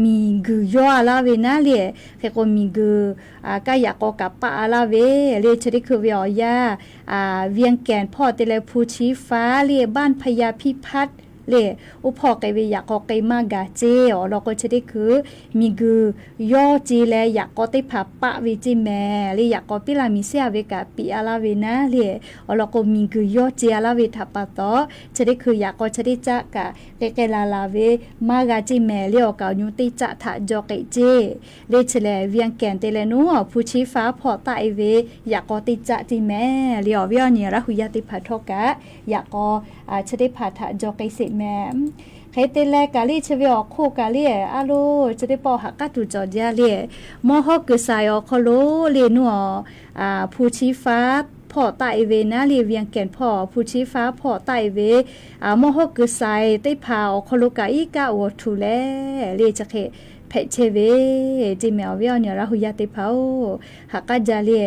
miˬ guiˬ yawˇ a laˇ ve naˉ le, hk'e k'o miˬ guiˬ, a, kaˇ yaꞈ k'aw kaꞈ paˆ a laˇ ve le chi teˇ hkui ve awˬ yanˇ, a, เวียงแก่น hpawˇ te leh ภูชี้ฟ้า le บ้านพญาพิพัฒน์ le, oˇ hpawˇ k'ai ve yaꞈ k'aw k'ai maˇ gaˬ ceˇ. Awˬ lawn k'o chi teˇ hkui miˬ guiˬ yawˇ ce leh yaꞈ k'aw teˇ hpaˍ paˆ ve ceˇ mehˍ. Le yaꞈ k'aw piˉ la miˬ seˉ a ve kaꞈ piꞈ a laˇ ve naˉ le, awˬ lawn k'o miˬ guiˬ yawˇ ce a laˇ ve htaꞈ pa taw, chi teˇ hkui yaꞈ k'aw chi teˇ caˆ kaꞈ k'ai k'ai laˬ laˬ ve maˇ g'a ceˇ mehˍ. Le awˬ kaˍ awˬ nyu teˇ caˆ htaꞈ jaw k'ai ceˇ. Le chi lehˬ เวียงแก่น te leh nuˇ awˬ ภูชี้ฟ้า hpawˇ taˆ e ve yaꞈ k'aw teˇ caˆ ceˇ mehˍ. Le awˬ viˉ awˬ nyi Laˇ hu yaˇ teˇ hpaˍ htawˇ kaꞈ yaꞈ k'aw, a, chi teˇ hpaˍ htaꞈ jaw k'ai sheˍ mehˍ. Hk'e te leh kaꞈ le chi ve awˬ hk'oˆ kaꞈ le, a lo, chi teˇ pawˆ haꞈ k'aˉ tuˬ cawˬ jaˇ le, mawˇ hawˉ kuiˬ saiˍ awˬ hk'aw lo le nuˇ awˬ, a, ภูชี้ฟ้า hpawˇ taˆ e ve naˉ le เวียงแก่น hpawˇ ภูชี้ฟ้า hpawˇ taˆ e ve, a, mawˇ hawˉ kuiˬ saiˍ teˇ hpaˍ awˬ hk'aw lo kaꞈ iˉ kaˆ g'awˬ htuꞈ leh le chi hk'e hpehꞈ chehˇ ve ceˇ mehˍ. Awˬ viˉ awˬ nyi Laˇ hu yaˇ teˇ hpaˍ-oˬ, haꞈ k'aˉ jaˇ le,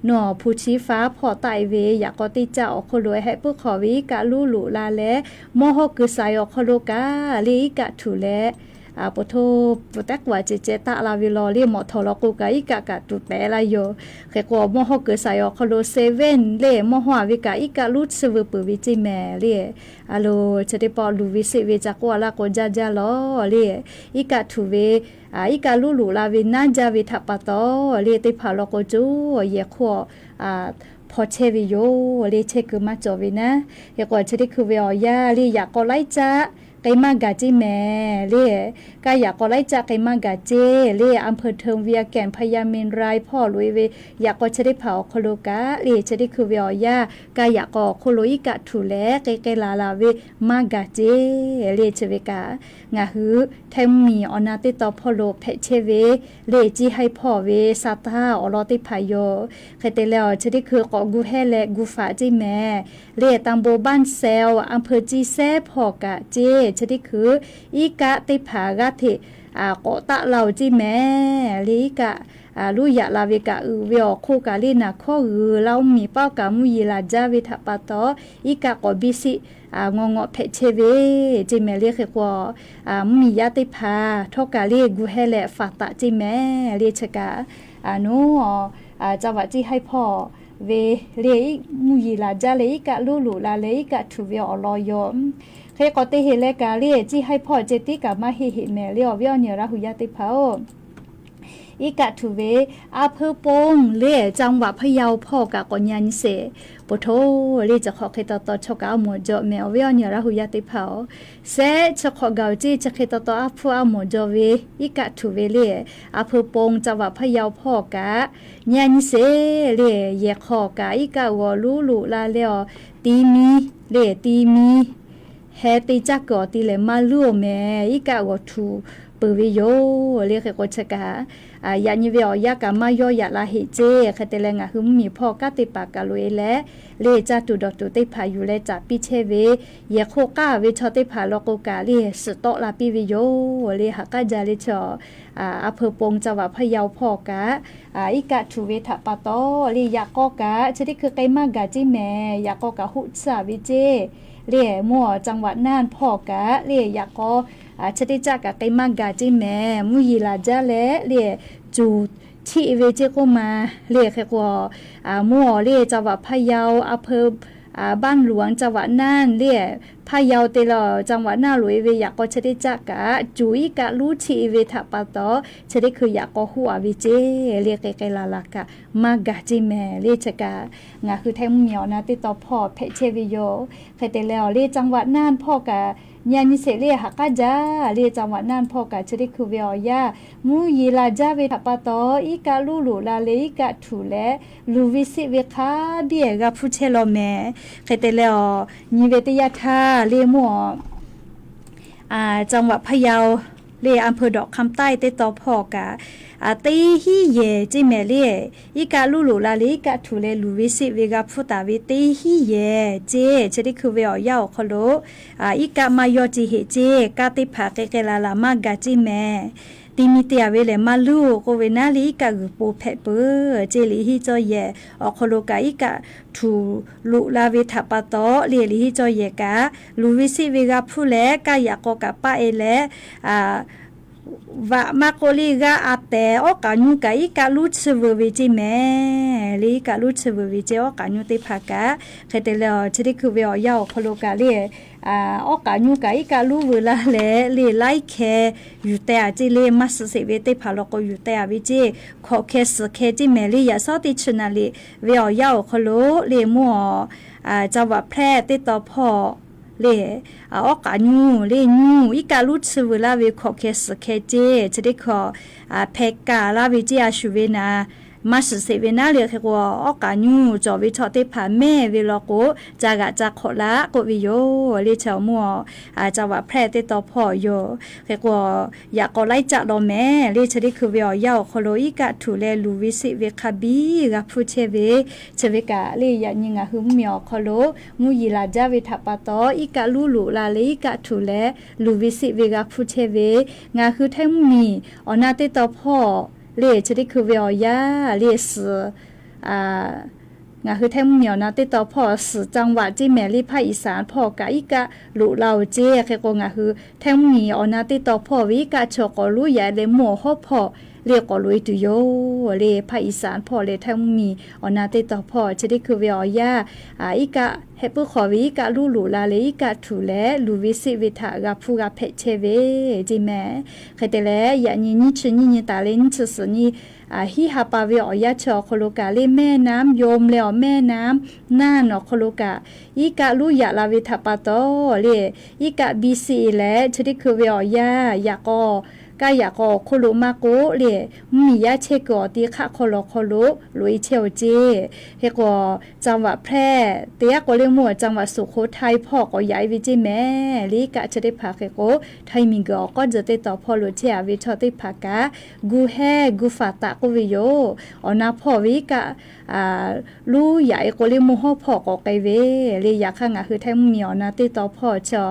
nuˇ awˬ ภูชี้ฟ้า hpawˇ taˆ e ve yaꞈ k'aw teˇ caˆ awˬ hk'aw lo hehˆ puiˉ hk'awꞈ ve iˉ kaˆ luˉ loꞈ la leh, mawˇ hawˉ kuiˬ saiˍ awˬ hk'aw lo kaꞈ le iˉ kaˆ htuꞈ leh, a, po hto, po tehˉ k'o a ceh ceh taˆ la ve law le mawꞈ htawˍ law k'o kaꞈ iˉ kaˆ kaꞈ tuˬ tehꞈ la yoˬ. Hk'e k'o mawˇ hawˉ kuiˬ saiˍ awˬ hk'aw lo เซเว่น le mawˇ hawˉ a ve kaꞈ iˉ kaˆ luˉ tsuhˇ veu peuˬ ve ceˇ mehˍ le. A lo, chi teˇ pawˆ luˬ ve seˆ ve ca k'oˆ a laˇ k'o jaˇ jaˇ law le, iˉ kaˆ htuꞈ ve, a, iˉ kaˆ luˉ loꞈ la ve naˉ jaˇ ve htaꞈ pa taw le teˇ hpaˍ law k'o co yehˬ hk'oˆ hpaw chehˇ ve yoˬ le chehˇ kuiˬ maˇ cawˬ ve naˉ. Hk'e k'o chi teˇ hkui ve awˬ yanˇ le yaꞈ k'aw laiˉ caˆ k'ai maˇ gaˬ ceˇ mehˍ le. Kaˇ yaꞈ k'aw laiˉ caˆ k'ai maˇ gaˬ ceˇ le อำเภอเทิง เวียงแก่น พญาเมรุ hpawˇ loꞈ e ve yaꞈ k'aw chi teˇ hpaˍ awˬ hk'aw lo kaꞈ le chi teˇ hkui ve awˬ yanˇ kaˇ yaꞈ k'aw awˬ hk'oˆ lo iˉ kaˆ htuꞈ leh k'ai k'ai laˬ laˬ ve maˇ gaˬ ceˇ le chi ve kaꞈ, ngaˬ hui htaiˇ mvuhˇ miˬ awˬ na teˇ taw hpawˇ lo hpehꞈ chehˇ ve le ciˇ haiˉ hpawˇ ve sa taˇ awˬ lawn teˇ hpaˍ yoˬ. Hk'e te leh awˬ chi teˇ hkui k'awꞈ gu hehˇ leh gu faꞈ ceˇ mehˍ le ตำบลบ้านแซว อำเภอ ciˇ sehˉ hpawˇ kaꞈ ceˇ chi teˇ hkui iˉ kaˆ teˇ hpaˍ g'aˇ hteꞈ k'awꞈ taˆ la-oˬ ceˇ mehˍ le iˉ kaˆ luˇ yaꞈ la ve kaꞈ uiˍ ve awˬ hk'oˆ kaꞈ le naˬ hkawˇ g'uiˬ la mvuhˇ miˬ paˆ kaꞈ mvuhˇ yeˬ laˬ jaˇ ve htaꞈ pa taw, iˉ kaˆ k'awꞈ biˇ siˆ ngaw ngaw hpehꞈ chehˇ ve ceˇ mehˍ le hk'e k'o, mvuhˇ miˬ yaˇ teˇ hpaˍ htawˇ kaꞈ le gu hehˇ leh faˍ taˍ ceˇ mehˍ le chi kaꞈ, a, nuˇ awˬ, a, จังหวัด ciˇ haiˉ hpawˇ ve le mvuhˇ yeˬ laˬ jaˇ leh iˉ kaˆ luˇ loꞈ la leh iˉ kaˆ htuꞈ ve awˬ lawn yoˬ. Hk'e k'awꞈ te heˍ leh kaꞈ le ciˇ haiˉ hpawˇ ceh tiˉ kaꞈ maˇ heˆ heˆ mehˍ le awˬ viˉ awˬ nyi Laˇ hu yaˇ teˇ hpaˍ-oˬ. Iˉ kaˆ htuꞈ ve อำเภอปง le จังหวัดพะเยา hpawˇ kaꞈ k'awꞈ nyi a nyi sheˍ. Po hto, le chi hk'awꞈ hk'e taw taw chaw kaꞈ a mawˬ jaw mehˍ awˬ viˉ awˬ nyi Laˇ hu yaˇ teˇ hpaˍ-oˬ. Sehˉ chi hk'awꞈ gaˬ-oˬ ceˇ chi hk'e taw taw a hpfuhˇ a mawˬ jaw ve iˉ kaˆ htuꞈ ve le อำเภอปง จังหวัดพะเยา hpawˇ kaꞈ nyi a nyi sheˍ le. Yehˬ hk'aw kaꞈ iˉ kaˆ g'awˬ luˇ loꞈ la leh awˬ ti mi le ti mi heh te caˇ kuiˬ awˬ ti lehˬ maˇ luˇ-oˬ mehˍ. Iˉ kaˆ g'awˬ htuꞈ peuˬ ve yoˬ le hk'e k'o chi kaꞈ, yaꞈ nyi ve awˬ yanˇ kaꞈ maˇ yawˇ yaꞈ la heˆ ceˇ. Hk'e te leh ngaˬ hui mvuhˇ miˬ hpawˇ kanˉ teˇ hpaˍ kaꞈ loꞈ e leh le caˇ tuˬ dawˬ tuˬ teˇ hpaˍ yuˬ leh caˍ piˇ chehˇ ve, yehˬ hk'oˆ k'aˇ ve chaw teˇ hpaˍ law k'o kaꞈ le suhˍ tawˆ la piˇ ve yoˬ le haꞈ k'aˉ jaˇ le chi อำเภอปง จังหวัดพะเยา hpawˇ kaꞈ iˉ kaˆ htuꞈ ve htaꞈ pa taw le yaꞈ k'aw kaꞈ chi teˇ hkui k'ai maˇ gaˬ ceˇ mehˍ. Yaꞈ k'aw kaꞈ hoˆ tsuhˇ a ve ceˇ le mvuhˇ awˬ จังหวัดน่าน hpawˇ kaꞈ le yaꞈ k'aw chi teˇ caˆ kaꞈ k'ai maˇ gaˬ ceˇ mehˍ. Mvuhˇ yeˬ laˬ jaˇ leh le, cuˬ chiˆ ve ceˇ k'oˆ ma le. Hk'e k'o, mvuhˇ awˬ le จังหวัดพะเยา อำเภอ บ้านหลวง จังหวัดน่าน le, พะเยา te leh จังหวัดน่าน loꞈ-e ve yaꞈ k'aw chi teˇ caˆ kaꞈ cuˬ iˉ kaˆ luˉ chiˆ ve htaꞈ pa taw, chi teˇ hkui yaꞈ k'aw huˆ-a ve ceˇ le. K'ai k'ai laˬ laˬ kaꞈ maˇ gaˬ ceˇ mehˍ le. Chi kaꞈ ngaˬ hui Htaiˇ mvuhˇmiˬ awˬ na teˇ tawn hpawˇ hpehꞈ chehˇ ve yoˬ. Hk'e te leh awˬ le จังหวัดน่าน hpawˇ kaꞈ nyi nyi sheˍ le, haꞈ k'aˉ jaˇ le. จังหวัดน่าน hpawˇ kaꞈ chi teˇ hkui ve awˬ yanˇ mvuhˇ yeˬ laˬ jaˇ ve htaꞈ pa taw, iˉ kaˆ luˉ loꞈ la leh iˉ kaˆ htuꞈ leh luˬ ve seˆ ve hk'a biˇ g'a hpuˇ chehˇ law mehˍ. Hk'e te leh awˬ nyi ve teˇ yanˇ htaˇ le mvuhˇ awˬ จังหวัดพะเยา le อำเภอดอกคำใต้ teˇ tawn hpawˇ kaꞈ teˇ hinˉ yehˬ ceˇ mehˍ le. Iˉ kaˆ luˉ loꞈ la leh iˉ kaˆ htuꞈ leh luˬ ve seˆ ve g'a hpuˇ taˍ ve teˇ hinˉ yehˬ ceˇ. Chi teˇ hkui ve awˬ yanˇ awˬ hk'aw lo iˉ kaˆ maˇ yawˇ ce heꞈ ceˇ. Kaˇ teˇ hpaˍ k'ai k'ai laˬ laˬ maˇ gaˬ ceˇ mehˍ. Te mi te-a ve lehˬ maˇ luˇ k'oˆ ve naˉ le, iˉ kaˆ g'uiˬ po hpehꞈ peuˬ ceˇ. Liꞈ henˇ cawˇ yehˬ awˬ hk'aw lo kaꞈ iˉ kaˆ htuꞈ loꞈ la ve htaꞈ pa taw le, liꞈ henˇ cawˇ yehˬ kaꞈ luˬ ve seˆ ve g'a hpuˇ leh, kaˇ yaꞈ k'aw kaꞈ paˆ-e leh, vaꞈ maˇ k'oˆ le g'aˇ a tehˬ awˉ k'aꞈ nyuˇ kaꞈ iˉ kaˆ luˉ chiˇ veu ve ceˇ mehˍ le. Iˉ kaˆ luˉ chiˇ veu ve ceˇ, awˉ k'aꞈ nyuˇ teˇ hpaˍ kaꞈ. Hk'e te leh chi teˇ hkui ve awˬ yanˇ awˬ hk'aw lo kaꞈ le, awˉ k'aꞈ nyuˇ kaꞈ iˉ kaˆ luˉ veu la leh le, laiˉ hkeh yuˬ teh-a ceˇ le. Maˇ suh sheˍ ve teˇ hpaˍ law k'o yuˬ teh-a ve ceˇ. Hkawꞈ hkeh suhˍ hkeh ceˇ mehˍ le. Yaꞈ shawˉ teˇ chi naˍ liꞈ ve awˬ yanˇ awˬ hk'aw lo le mvuhˇ awˬ จังหวัดแพร่ teˇ tawn hpawˇ le, awˉ k'aꞈ nyuˇ le, nyuˇ iˉ kaˆ luˉ chiˇ veu laˇ ve hkawꞈ hkeh suhˍ hkeh ceˇ. Chi teˇ hkui hpeh kaˬ laˇ ve ceˇ. A shuˍ ve naˍ, maˇ suhˍ sheˍ ve naˉ le. Hk'e k'o awˉ k'aꞈ nyuˇ cawˬ ve chaw teˇ hpaˍ mehˇ ve law k'o, ca g'aꞈ ca hk'awꞈ laˇ k'oˆ ve yoˬ le. Chi awˬ mvuhˇ awˬ จังหวัดแพร่ teˇ tawn hpawˇ yoˬ. Hk'e k'o yaꞈ k'aw laiˉ caˆ law mehˍ le. Chi teˇ hkui ve awˬ yanˇ awˬ hk'aw lo iˉ kaˆ htuꞈ leh luˬ ve seˆ ve hk'a biˇ g'a hpuˇ chehˇ ve, chi ve kaꞈ le yaꞈ nyi ngaˬ hui mvuhˇmiˬ awˬ hk'aw lo mvuhˇ yeˬ laˬ jaˇ ve htaꞈ pa taw, iˉ kaˆ luˉ loꞈ la leh iˉ kaˆ htuꞈ leh luˬ ve seˆ ve g'a hpuˇ chehˇ ve, ngaˬ hui Htaiˇ mvuhˇmiˬ awˬ na teˇ tawn hpawˇ le chi teˇ hkui ve awˬ yanˇ le suhˍ ngaˬ hui Htaiˇ mvuhˇmiˬ awˬ na teˇ tawn hpawˇ suhˍ จังหวัด ceˇ mehˍ le. ภาคอีสาน hpawˇ kaꞈ iˉ kaˆ loꞈ la-oˬ ceˇ. Hk'e k'o ngaˬ hui Htaiˇ mvuhˇmiˬ awˬ na teˇ tawn hpawˇ ve iˉ kaˆ chi awˬ k'awꞈ loꞈ yaꞈ leh mvuhˇ awˬ hawˉ hpawˇ le k'awꞈ loꞈ-e tuˬ yoˬ le. ภาคอีสาน hpawˇ leh Htaiˇ mvuhˇmiˬ awˬ na teˇ tawn hpawˇ chi teˇ hkui ve awˬ yanˇ iˉ kaˆ heh puiˉ hk'aw ve iˉ kaˆ luˉ loꞈ la leh iˉ kaˆ htuꞈ leh luˬ ve seˆ ve htaꞈ g'a hpuˇ g'a hpehꞈ chehˇ ve ceˇ mehˍ. Hk'e te leh yaꞈ nyi nyiˇ chi nyiˇ nyi taˍ leh nyiˇ chi suhˍ nyi hiˉ ha pa ve awˬ yanˇ chi awˬ hk'aw lo kaꞈ le แม่น้ำยม leh awˬ แม่น้ำน่าน awˬ hk'aw lo kaꞈ iˉ kaˆ luˉ yaꞈ la ve htaꞈ pa taw le, iˉ kaˆ biˇ seˆ leh chi teˇ hkui ve awˬ yanˇ yaꞈ k'aw, kaˇ yaꞈ k'aw awˬ hk'oˆ lo maˇ k'oˆ le, mvuhˇmiˬ yaˇ chehˇ kuiˬ awˬ ti hk'aˆ hk'aw lawˬ hk'aw lo loꞈ-e chehˇ-oˬ ceˇ. Hk'e k'o จังหวัดแพร่ te yaˇ k'o le mvuhˇ awˬ จังหวัดสุโขทัย hpawˇ k'awꞈ yaꞈ-e ve ceˇ mehˍ le. Iˉ kaˆ chi teˇ hpaˍ hk'e k'o Htaiˇ miˬguiˬ awˬ k'awˉ dzuhꞈ teˇ tawn hpawˇ lo chehˇ-a ve chaw teˇ hpaˍ kaꞈ gu hehnˇ gu faˍ taˍ k'oˆ ve yoˬ. Awˬ na hpawˇ ve iˉ kaˆ luˉ yaꞈ-e k'o le mvuhˇ hawˉ hpawˇ k'awꞈ k'ai ve le. Yaꞈ hk'aˇ ngaˬ hui Htaiˇ mvuhˇmiˬ awˬ na teˇ tawn hpawˇ chi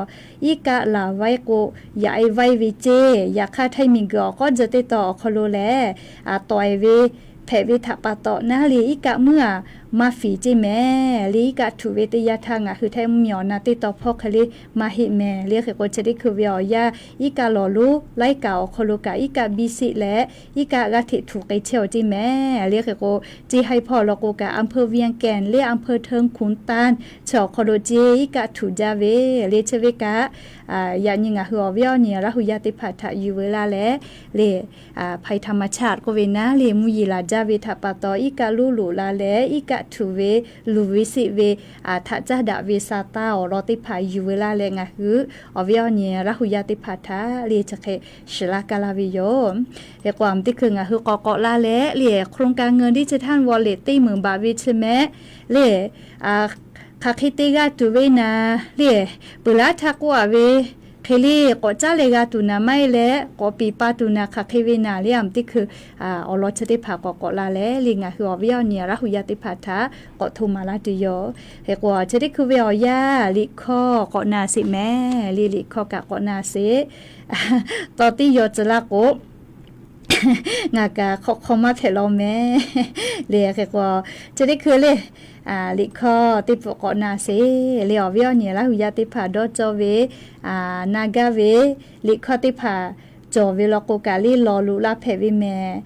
iˉ kaˆ laˬ vaiˉ k'o yaꞈ-e vaiˉ ve ceˇ. Yaꞈ hk'aˇ Htaiˇ miˬguiˬ awˬ k'awˉ dzuhꞈ teˇ tawn awˬ hk'aw lo lehˬ, tawˍ-e ve hpehꞈ ve htaꞈ pa taw naˉ le iˉ kaˆ muiˉ-a maˇ fiˍ ceˇ mehˍ le. Iˉ kaˆ htuꞈ ve teˇ yanˇ htaˇ ngaˬ hui Htaiˇ mvuhˇmiˬ awˬ na teˇ tawn hpawˇ hk'e le maˇ heˆ mehˍ le. Hk'e k'o chi teˇ hkui ve awˬ yanˇ iˉ kaˆ lawˬ lonˉ laiˉ kaꞈ awˬ hk'aw lo kaꞈ iˉ kaˆ biˇ seˆ leh iˉ kaˆ g'aˇ hteꞈ htuꞈ k'ai chehˇ-oˬ ceˇ mehˍ le. Hk'e k'o ceˇ haiˇ hpawˇ law k'o kaꞈ อำเภอเวียงแก่น le อำเภอเทิงขุนตาล chi awˬ hk'aw lo ceˇ iˉ kaˆ htuꞈ jaˇ ve le. Chi ve kaꞈ yaꞈ nyi ngaˬ hui awˬ viˉ awˬ nyi Laˇ hu yaˇ teˇ hpaˍ htaꞈ yuˬ veu laˇ leh le ภัยธรรมชาติ k'oˆ ve naˉ le mvuhˇ yeˬ laˬ jaˇ ve htaꞈ pa taw iˉ kaˆ luˉ loꞈ la leh iˉ kaˆ htuꞈ ve luˬ ve seˆ ve htaꞈ caˇ daꞈ ve sa taˇ awˬ lawn teˇ hpaˍ yuˬ veu laˇ leh ngaˬ hui awˬ viˉ awˬ nyi Laˇ hu yaˇ teˇ hpaˍ htaꞈ le chi hk'e shiˍ laˇ kaˇ laˇ ve yoˬ. Hk'e k'o a mvuhˇ teˇ hkui ngaˬ hui k'awꞈ k'awꞈ laˇ leh le โครงการเงินดิจิทัลวอลเล็ต teˇ meunˍ baꞈ ve chi mehˍ le hk'aˬ hk'e te g'a tuˬ ve naˍ le, peuˬ laˉ htaˇ k'oˆ-a ve hk'e le k'awꞈ caˉ leh g'a tuˬ naˍ maˇ heˆ leh k'awꞈ piˍ pa tuˬ naˍ hk'aˬ hk'e ve naˍ le a muˍ teˇ hkui awˬ lawn chi teˇ hpaˍ k'awꞈ k'awꞈ la leh le ngaˬ hui awˬ viˉ awˬ nyi Laˇ hu yaˇ teˇ hpaˍ htaꞈ k'awꞈ hto maˍ laˇ tuˬ yoˬ. Hk'e k'o chi teˇ hkui ve awˬ yanˇ liꞈ hkawˇ k'awꞈ na sheˍ mehˍ le. Liꞈ hkawˇ kaꞈ k'awꞈ na sheˍ. Taw tiˉ yaw tcuh laˇ k'o ngaˬ kaꞈ hk'aw hk'aw maˇ hpehꞈ law mehˍ le. Hk'e k'o, chi teˇ hkui le, liꞈ hkawˇ teˇ peuˬ k'awꞈ na sheˍ le. Awˬ viˉ awˬ nyi Laˇ huˍ yaˇ teˇ hpaˍ dawˇ cawˇ ve, na gaˇ ve, liꞈ hkawˇ teˇ hpaˍ cawˬ ve law k'o kaꞈ le, lawˬ loꞈ la hpehꞈ ve mehˍ.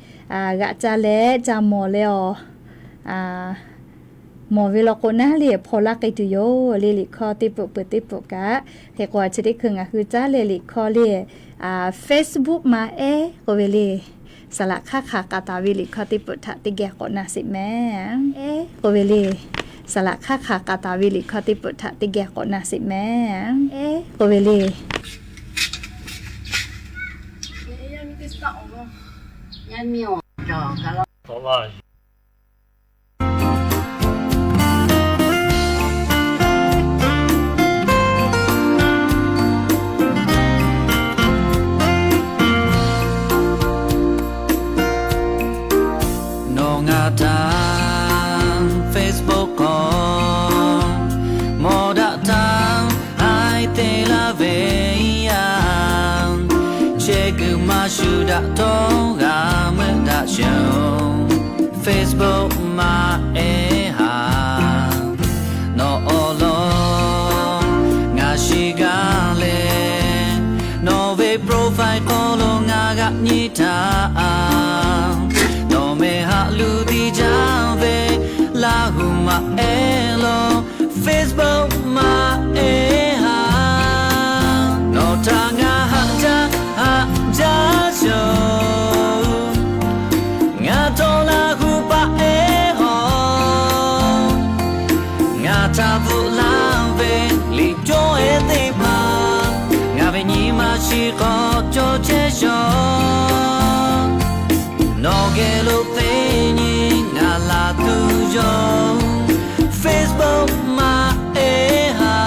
G'aꞈ ca leh ca mawˬ leh awˬ mawˬ ve law k'o naˉ le, hpaw laˇ k'ai tuˬ yoˬ le. Liꞈ hkawˇ teˇ peuˬ peuˬ teˇ peuˬ kaꞈ. Hk'e k'o, chi teˇ hkui ngaˬ hui caˉ leh liꞈ hkawˇ le, Facebook ma ehˉ k'oˆ ve le, saˍ laꞈ hk'aˇ hk'aˬ k'a taˍ ve liꞈ hkawˇ teˇ peuˬ htaꞈ teˇ geh k'awꞈ na sheˍ mehˍ. Ehˉ k'oˆ ve le, saˍ laꞈ hk'aˇ hk'aˬ k'a taˍ ve liꞈ hkawˇ teˇ peuˬ htaꞈ teˇ geh k'awꞈ na sheˍ mehˍ. Ehˉ k'oˆ ve le. Nawˬ ngaˬ htaꞈ Facebook hk'aw mawˬ daꞈ htaˇ, haiˬ te laˇ ve yaˇ, chehˇ kuiˬ maˇ shuˍ daꞈ htawˇ g'a meuˆ daꞈ sheˍ-oˬ. Facebook ma ehˉ haˍ, nawˬ awˬ lawn ngaˬ shiˍ gaˇ leh, nawˬ ve profile hk'aw lo ngaˬ g'aꞈ nyi htaˇ, nawˬ meh haꞈ luˬ tiˇ jaˇ ve Laˇ huˍ ma ehˉ law, Facebook ma ehˉ haˍ, nawˬ htaꞈ ngaˬ haꞈ jaˇ haꞈ jaˇ sheˍ-oˬ. Ngaˬ htawˇ Laˇ huˍ paˍ ehˉ hawˬ, ngaˬ htaꞈ bvuhꞈ laˇ ve liꞈ cawˇ ehˉ teˇ hpaˍ, ngaˬ ve nyi ma shiˍ k'awꞈ cawˬ chehˇ sheˍ. Nawˬ geh lo teˇ nyi ngaˬ laˬ tuˬ yoˬ, Facebook ma ehˉ haˍ.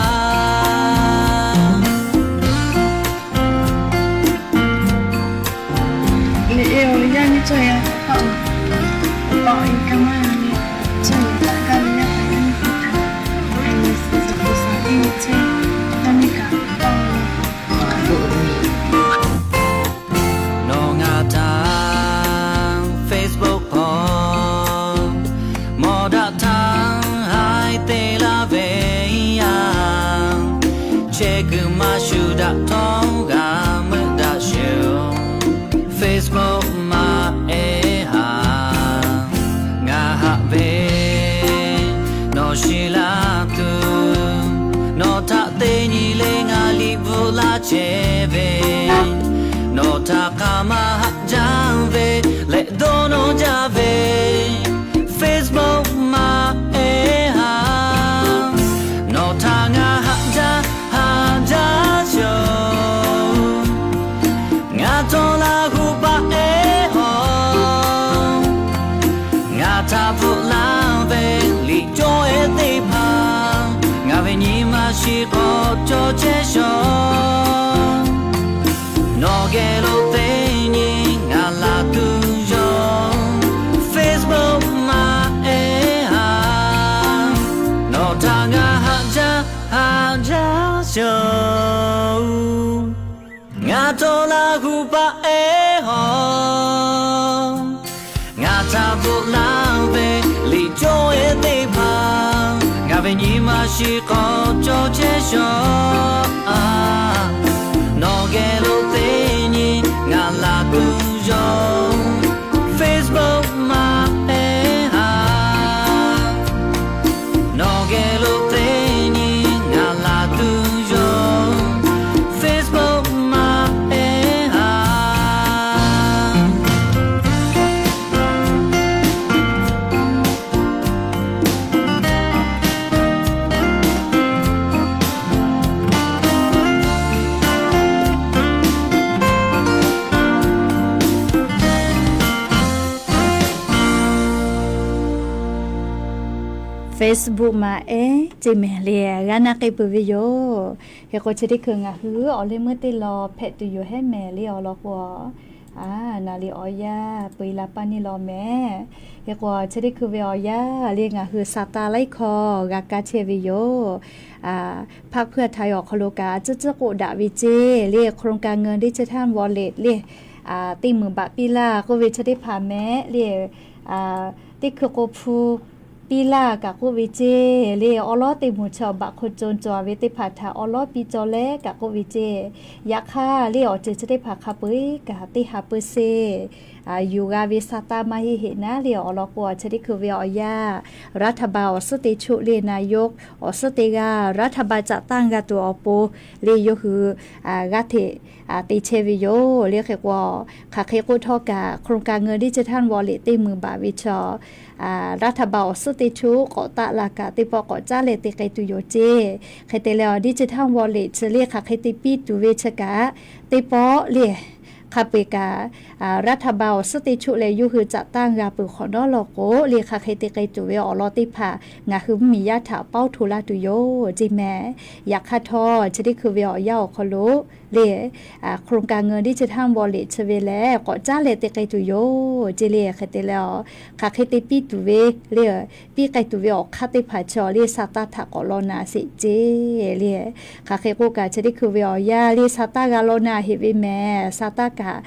Liꞈ e awˬ yaˇ nyi cawˇ e a pa, awˬ pa awˬ e kaˇ maˇ nyi cawˇ e taꞈ gaˇ ve yaˇ paˍ yaˇ miˇ teˇ hpaˍ, a nyi suhˍ suhˍ hpu suhˍ teˇ nyi ceh, yaˇ miˇ kaꞈ pa. Nawˬ ngaˬ htaꞈ Facebook hk'aw mawˬ daꞈ htaˇ, haiˬ te laˇ ve yaˇ, chehˇ kuiˬ maˇ shuˍ daꞈ htawˇ g'a meuˆ daꞈ sheˍ-oˬ. Facebook ma ehˉ haˍ, ngaˬ haꞈ ve nawˬ shiˍ laˇ tuˬ, nawˬ htaꞈ teˇ nyi le ngaˬ liꞈ bvuhꞈ laˇ chehˇ ve, nawˬ htaꞈ hk'aˬ ma haꞈ jaˇ ve leh dawˇ nawˇ jaˇ ve, Facebook ma ehˉ haˍ, nawˬ htaꞈ ngaˬ haꞈ jaˇ haꞈ jaˇ sheˍ-oˬ. Ngaˬ htawˇ Laˇ huˍ paˍ ehˉ hawˬ, ngaˬ htaꞈ bvuhꞈ laˇ ve liꞈ cawˇ ehˉ teˇ hpaˍ, ngaˬ ve nyi ma shiˍ k'awꞈ cawˬ chehˇ sheˍ. Nawˬ geh lo teˇ nyi ngaˬ laˬ tuˬ yoˬ, Facebook ma ehˉ haˍ, nawˬ htaꞈ ngaˬ haꞈ jaˇ haꞈ jaˇ sheˍ-oˬ. Ngaˬ htawˇ Laˇ huˍ paˍ ehˉ hawˬ, ngaˬ htaꞈ bvuhꞈ laˇ ve liꞈ cawˇ ehˉ teˇ hpaˍ, ngaˬ ve nyi ma shiˍ k'awꞈ cawˬ chehˇ sheˍ. Nawˬ geh lo teˇ nyi ngaˬ laˬ tuˬ yoˬ, Facebook ma ehˉ haˍ. Nawˬ geh lo teˇ nyi ngaˬ laˬ tuˬ yoˬ, Facebook ma ehˉ haˍ. Facebook ma ehˉ ce mehˍ le, g'a na k'ai peuˬ ve yoˬ. Hk'e k'o, chi teˇ hkui ngaˬ hui awˬ leh meuˇ teˇ law hpehꞈ tuˬ yoˬ hehˉ mehˍ le awˬ lawn k'o, a, naˍ liꞈ awˬ yanˇ peu-e la paˇ neˇ law mehˍ. Hk'e k'o, chi teˇ hkui ve awˬ yanˇ le ngaˬ hui Saˍtanˍ laiˉ hkawˇ g'a kaˇ chehˇ ve yoˬ. Hpaˆ hpuˇ htaꞈ ve awˬ hk'aw lo kaꞈ tcuhˉ tcuhˉ k'oˆ daꞈ ve ceˇ le, โครงการเงินดิจิทัลวอลเล็ต le, teˇ muiˬ baꞈ piˇ laˇ k'oˆ ve chi teˇ hpaˍ mehˍ le. Teˇ hkui k'o hpu piˇ laˇ kaꞈ k'oˆ ve ceˇ le. Awˉ lawˉ teˇ muiˬ chi baꞈ hk'aw co cawˬ ve teˇ hpaˍ htaꞈ awˉ lawˉ piˇ cawˬ leh kaꞈ k'oˆ ve ceˇ. Yaꞈ hk'aˇ le awˬ ceuˬ chi teˇ hpaˍ hk'a peu-eˬ kaꞈ teˇ ha peuˇ seˍ yuˬ g'a ve sa taˇ maˇ heˆ heˆ naˉ le. Awˬ lawn k'o chi teˇ hkui ve awˬ yanˇ รัฐบาล awˬ suhˉ teˇ choˆ le นายก awˬ suhˉ teˇ g'aˇ รัฐบาล caꞈ tanˇ g'a tuˬ awˬ pon le yawˇ hui g'aˇ hteꞈ te chehˇ ve yoˬ le. Hk'e k'o, hk'aˬ hk'e k'oˆ htawˇ kaꞈ โครงการเงินดิจิทัลวอลเล็ต teˇ muiˬ baꞈ ve chaw รัฐบาล awˬ suhˉ teˇ choˆ k'awꞈ taˆ la kaꞈ teˇ pawˆ k'awꞈ caˉ leh te k'ai tuˬ yoˬ ceˇ. Hk'e te leh awˬ ดิจิทัลวอลเล็ต chi le hk'aˬ hk'e te piˇ tuˬ ve chi kaꞈ teˇ pawˆ le hk'a peu-eˬ kaꞈ รัฐบาล awˬ suhˉ teˇ choˆ leh yawˇ hui caꞈ tanˇ g'a peuˬ hk'awꞈ nawˉ law k'o le hk'aˬ hk'e te k'ai tuˬ ve awˬ lawn teˇ hpaˍ ngaˬ hui mvuhˇmiˬ yaˇ htaꞈ pawˉ hto laˇ tuˬ yoˬ ceˇ mehˍ. Yaꞈ hk'aˇ htawˇ chi teˇ hkui ve awˬ yanˇ awˬ hk'aw lo le โครงการเงินดิจิทัลวอลเล็ต chi ve lehˬ k'awꞈ caˉ leh te k'ai tuˬ yoˬ ceˇ le. Hk'e te leh a hk'aˬ hk'e te piˇ tuˬ ve le piˇ k'ai tuˬ ve awˬ hk'aˇ teˇ hpaˍ chaw le sa taˇ htaꞈ k'awꞈ law naˍ sheˍ ceˇ le. Hk'aˬ hk'e k'oˆ kaꞈ chi teˇ hkui ve awˬ yanˇ le sa taˇ g'a law naˍ heˆ ve mehˍ. Sa taˇ kaꞈ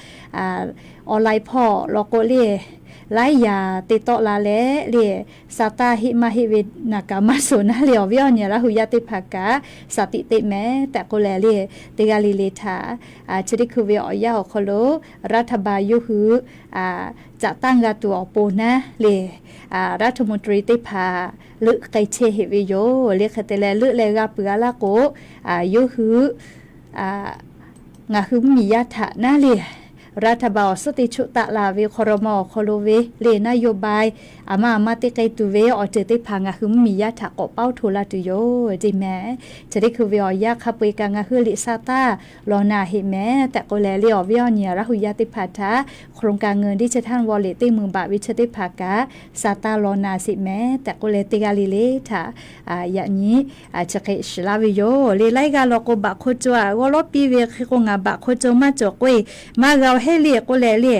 online hpawˇ law k'o le laiˉ yaꞈ te tawˆ la leh le sa taˇ heˆ maˇ heˆ ve naˬ kaꞈ maˇ suhˍ naˉ le awˬ viˉ awˬ nyi Laˇ hu yaˇ teˇ hpaˍ kaꞈ สติ teˇ mehˍ tehꞈ k'oˆ leh le teˇ g'aˇ le le htaꞈ chi teˇ hkui ve awˬ yanˇ awˬ hk'aw lo รัฐบาล yawˇ hui caꞈ tanˇ g'a tuˬ awˬ pon naˉ le รัฐมนตรี teˇ hpaˍ leuˆ k'ai chehˇ heˆ ve yoˬ le. Hk'e te leh leuˆ leh g'a peuˬ a laˇ k'o yawˇ hui ngaˬ hui mvuhˇmiˬ yaˇ htaꞈ naˉ le รัฐบาล awˬ suhˉ teˇ choˆ taˆ la ve ครม. awˬ hk'aw lo ve le นโยบาย aˬ ma aˬ ma te k'ai tuˬ ve awˬ ceuˬ teˇ hpaˍ ngaˬ hui mvuhˇmiˬ yaˇ htaꞈ k'awꞈ pawˉ hto la tuˬ yoˬ ceˇ mehˍ. Chi teˇ hkui ve awˬ yanˇ hk'a peu-eˬ kaꞈ ngaˬ hui liꞈ sa taˇ law naˍ heˆ mehˍ tehꞈ k'oˆ leh le awˬ viˉ awˬ nyi Laˇ hu yaˇ teˇ hpaˍ htaꞈ โครงการเงินดิจิทัลวอลเล็ต teˇ muiˬ baꞈ ve chi teˇ hpaˍ kaꞈ sa taˇ law naˍ sheˍ mehˍ tehꞈ k'oˆ leh teˇ g'aˇ le le htaꞈ yaꞈ nyi chi hk'e shiˍ laˇ ve yoˬ le. Laiˉ g'aˇ law k'o baꞈ hk'aw co a g'awˇ lawˉ piˇ ve hk'e k'o ngaˬ baꞈ hk'aw co maˇ cawˬ k'oˆ-e maˇ g'a-o heˆ le k'oˆ leh le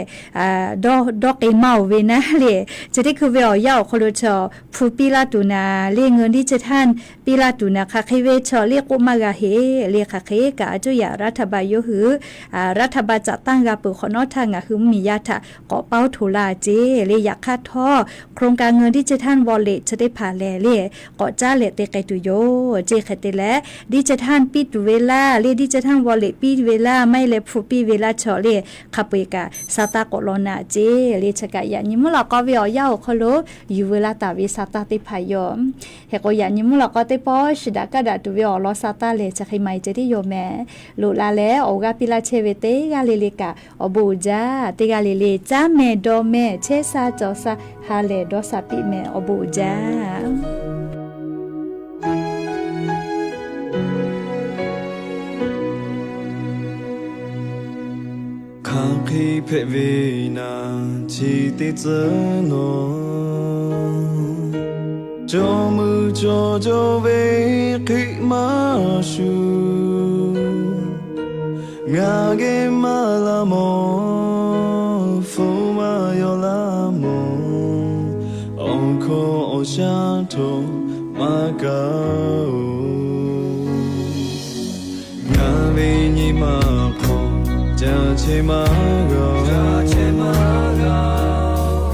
dawˇ k'e maˇ-oˬ ve naˉ le. Chi teˇ hkui ve awˬ yanˇ awˬ hk'aw lo chaw hpu piˇ laˇ tuˬ naˍ le เงินดิจิทัล piˇ laˇ tuˬ naˍ hk'aˬ hk'e ve chaw le k'oˆ maˇ g'a heˆ le. Hk'aˬ hk'e kaꞈ a cuˇ yaꞈ รัฐบาล yawˇ hui รัฐบาล caꞈ tanˇ g'a peuˬ hk'awꞈ nawˉ htaˇ ngaˬ hui mvuhˇmiˬ yaˇ htaꞈ k'awꞈ pawˉ hto la ceˇ le. Yaꞈ hk'aˇ htawˇ โครงการเงินดิจิทัลวอลเล็ต chi teˇ hpaˍ lehˬ le k'awꞈ caˉ leh te k'ai tuˬ yoˬ ceˇ. Hk'e te leh ดิจิทัล piˇ tuˬ ve laˇ le ดิจิทัลวอลเล็ต piˇ ve laˇ maˇ heˆ leh hpu piˇ ve laˇ chaw le hk'a peu-eˬ kaꞈ sa taˇ k'awꞈ law naˍ ceˇ le. Chi kaꞈ yaꞈ nyi mvuhˇ lawꞈ k'aw ve awˬ yanˇ awˬ hk'aw lo yuˬ veu laˇ taˍ ve sa taˇ teˇ hpaˍ yoˬ. Hk'e k'o yaꞈ nyi mvuhˇ lawꞈ k'aw teˇ pawˆ shiˍ daꞈ kaˇ daꞈ tuˬ ve awˬ lawn sa taˇ lehˬ chi hk'e maˍ-e ceh tiˉ yoˬ mehˍ. Loꞈ la leh awˬ g'aˇ piˇ laˇ chehˇ ve teˇ g'aˇ le le kaꞈ awˬ bon uiˍ jaˇ. Teˇ g'aˇ le le caˉ mehˍ dawˇ mehˍ chehˇ sha cawˬ sha ha lehˬ dawˇ sha piˇ mehˍ awˬ bon uiˍ jaˇ. Hk'aˬ hk'e hpehꞈ ve naˍ chi teˇ tcuhˉ nawˬ, cawˬ meuˇ cawˬ jaw ve hk'e maˇ shuˍ. Ngaˬ geh maˇ laˇ mawˬ, hpu maˇ yaw laˇ mawˬ, awˬ hkawˇ awˬ shaˉ htawˇ maˇ kaˬ-oˬ. Ngaˬ ve nyi ma hk'aw caˇ chehˇ maˇ g'a-oˬ.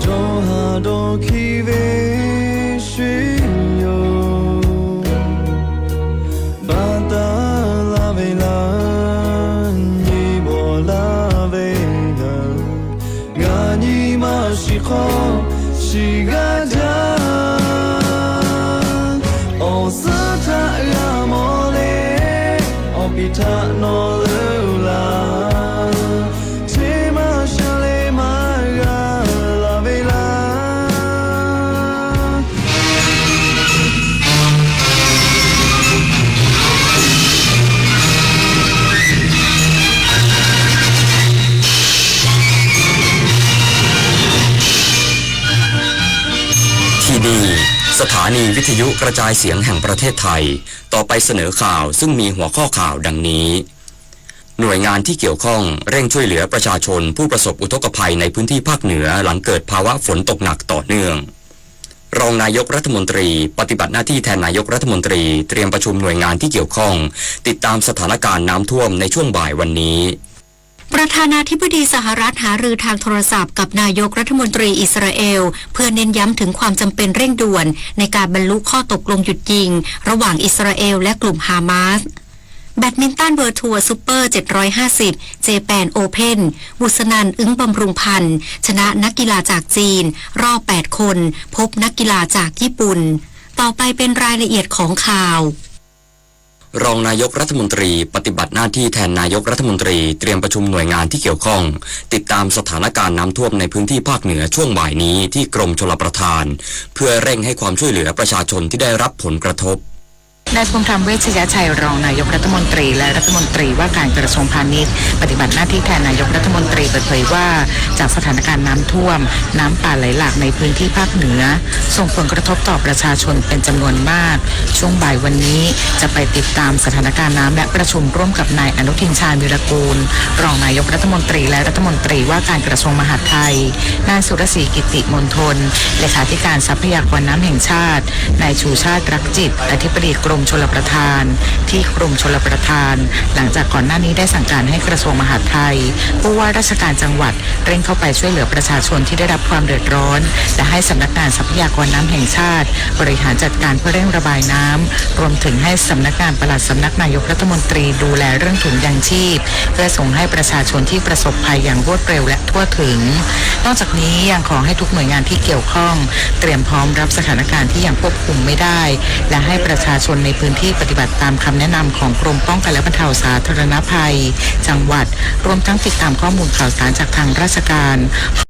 Cawˬ haˍ dawˇ hkiˇ ve shu yoˬ. Baˬ taˍ laˇ ve laˇ, nyi bawˬ laˇ ve gaˬ, ngaˬ nyi ma shiˍ hk'aw shiˍ g'aˇ jaˇ. Awˬ suhˉ htaꞈ g'a mawˬ leh, awˬ piˍ htaꞈ nawˬ leuˉ laˇ, chehˇ maˇ sha leh maˇ g'a laˬ ve laˇ. T D สถานีวิทยุกระจายเสียงแห่งประเทศไทย ต่อไปเสนอข่าวซึ่งมีหัวข้อข่าวดังนี้ หน่วยงานที่เกี่ยวข้องเร่งช่วยเหลือประชาชนผู้ประสบอุทกภัยในพื้นที่ภาคเหนือหลังเกิดภาวะฝนตกหนักต่อเนื่อง รองนายกรัฐมนตรีปฏิบัติหน้าที่แทนนายกรัฐมนตรีเตรียมประชุมหน่วยงานที่เกี่ยวข้องติดตามสถานการณ์น้ำท่วมในช่วงบ่ายวันนี้ ประธานาธิบดีสหรัฐหารือทางโทรศัพท์กับนายกรัฐมนตรีอิสราเอล เพื่อเน้นย้ำถึงความจำเป็นเร่งด่วนในการบรรลุข้อตกลงหยุดยิงระหว่างอิสราเอลและกลุ่มฮามาส แบดมินตันเวิลด์ทัวร์ซูเปอร์เจ็ดร้อยห้าสิบ เจแปนโอเพ่น บุษนันท์ อึ้งบำรุงพันธ์ ชนะนักกีฬาจากจีน รอบแปดคน พบนักกีฬาจากญี่ปุ่น ต่อไปเป็นรายละเอียดของข่าว รองนายกรัฐมนตรีปฏิบัติหน้าที่แทนนายกรัฐมนตรีเตรียมประชุมหน่วยงานที่เกี่ยวข้อง ติดตามสถานการณ์น้ำท่วมในพื้นที่ภาคเหนือช่วงบ่ายนี้ที่กรมชลประทาน เพื่อเร่งให้ความช่วยเหลือประชาชนที่ได้รับผลกระทบ นายภูมิธรรม เวชยชัย รองนายกรัฐมนตรีและรัฐมนตรีว่าการกระทรวงพาณิชย์ ปฏิบัติหน้าที่แทนนายกรัฐมนตรีเปิดเผยว่า จากสถานการณ์น้ำท่วม น้ำป่าไหลหลากในพื้นที่ภาคเหนือ ส่งผลกระทบต่อประชาชนเป็นจำนวนมาก ช่วงบ่ายวันนี้จะไปติดตามสถานการณ์น้ำและประชุมร่วมกับนายอนุทิน ชาญวีรกูล รองนายกรัฐมนตรีและรัฐมนตรีว่าการกระทรวงมหาดไทย นายสุรศรี กิติมณฑล เลขาธิการทรัพยากรน้ำแห่งชาติ นายชูชาติ รักจิต อธิบดีกรมชลประทาน ที่กรมชลประทาน หลังจากก่อนหน้านี้ได้สั่งการให้กระทรวงมหาดไทย ผู้ว่าราชการจังหวัด เร่งเข้าไปช่วยเหลือประชาชนที่ได้รับความเดือดร้อน และให้สำนักงานทรัพยากรน้ำแห่งชาติ บริหารจัดการเพื่อเร่งระบายน้ำ รวมถึงให้สำนักงานปลัดสำนักนายกรัฐมนตรีดูแลเรื่องถุงยางชีพ เพื่อส่งให้ประชาชนที่ประสบภัยอย่างรวดเร็วและทั่วถึง นอกจากนี้ยังขอให้ทุกหน่วยงานที่เกี่ยวข้อง เตรียมพร้อมรับสถานการณ์ที่ยังควบคุมไม่ได้ และให้ประชาชนในพื้นที่ปฏิบัติตามคำแนะนำของกรมป้องกันและบรรเทาสาธารณภัย จังหวัด รวมทั้งติดตามข้อมูลข่าวสารจากทางราชการ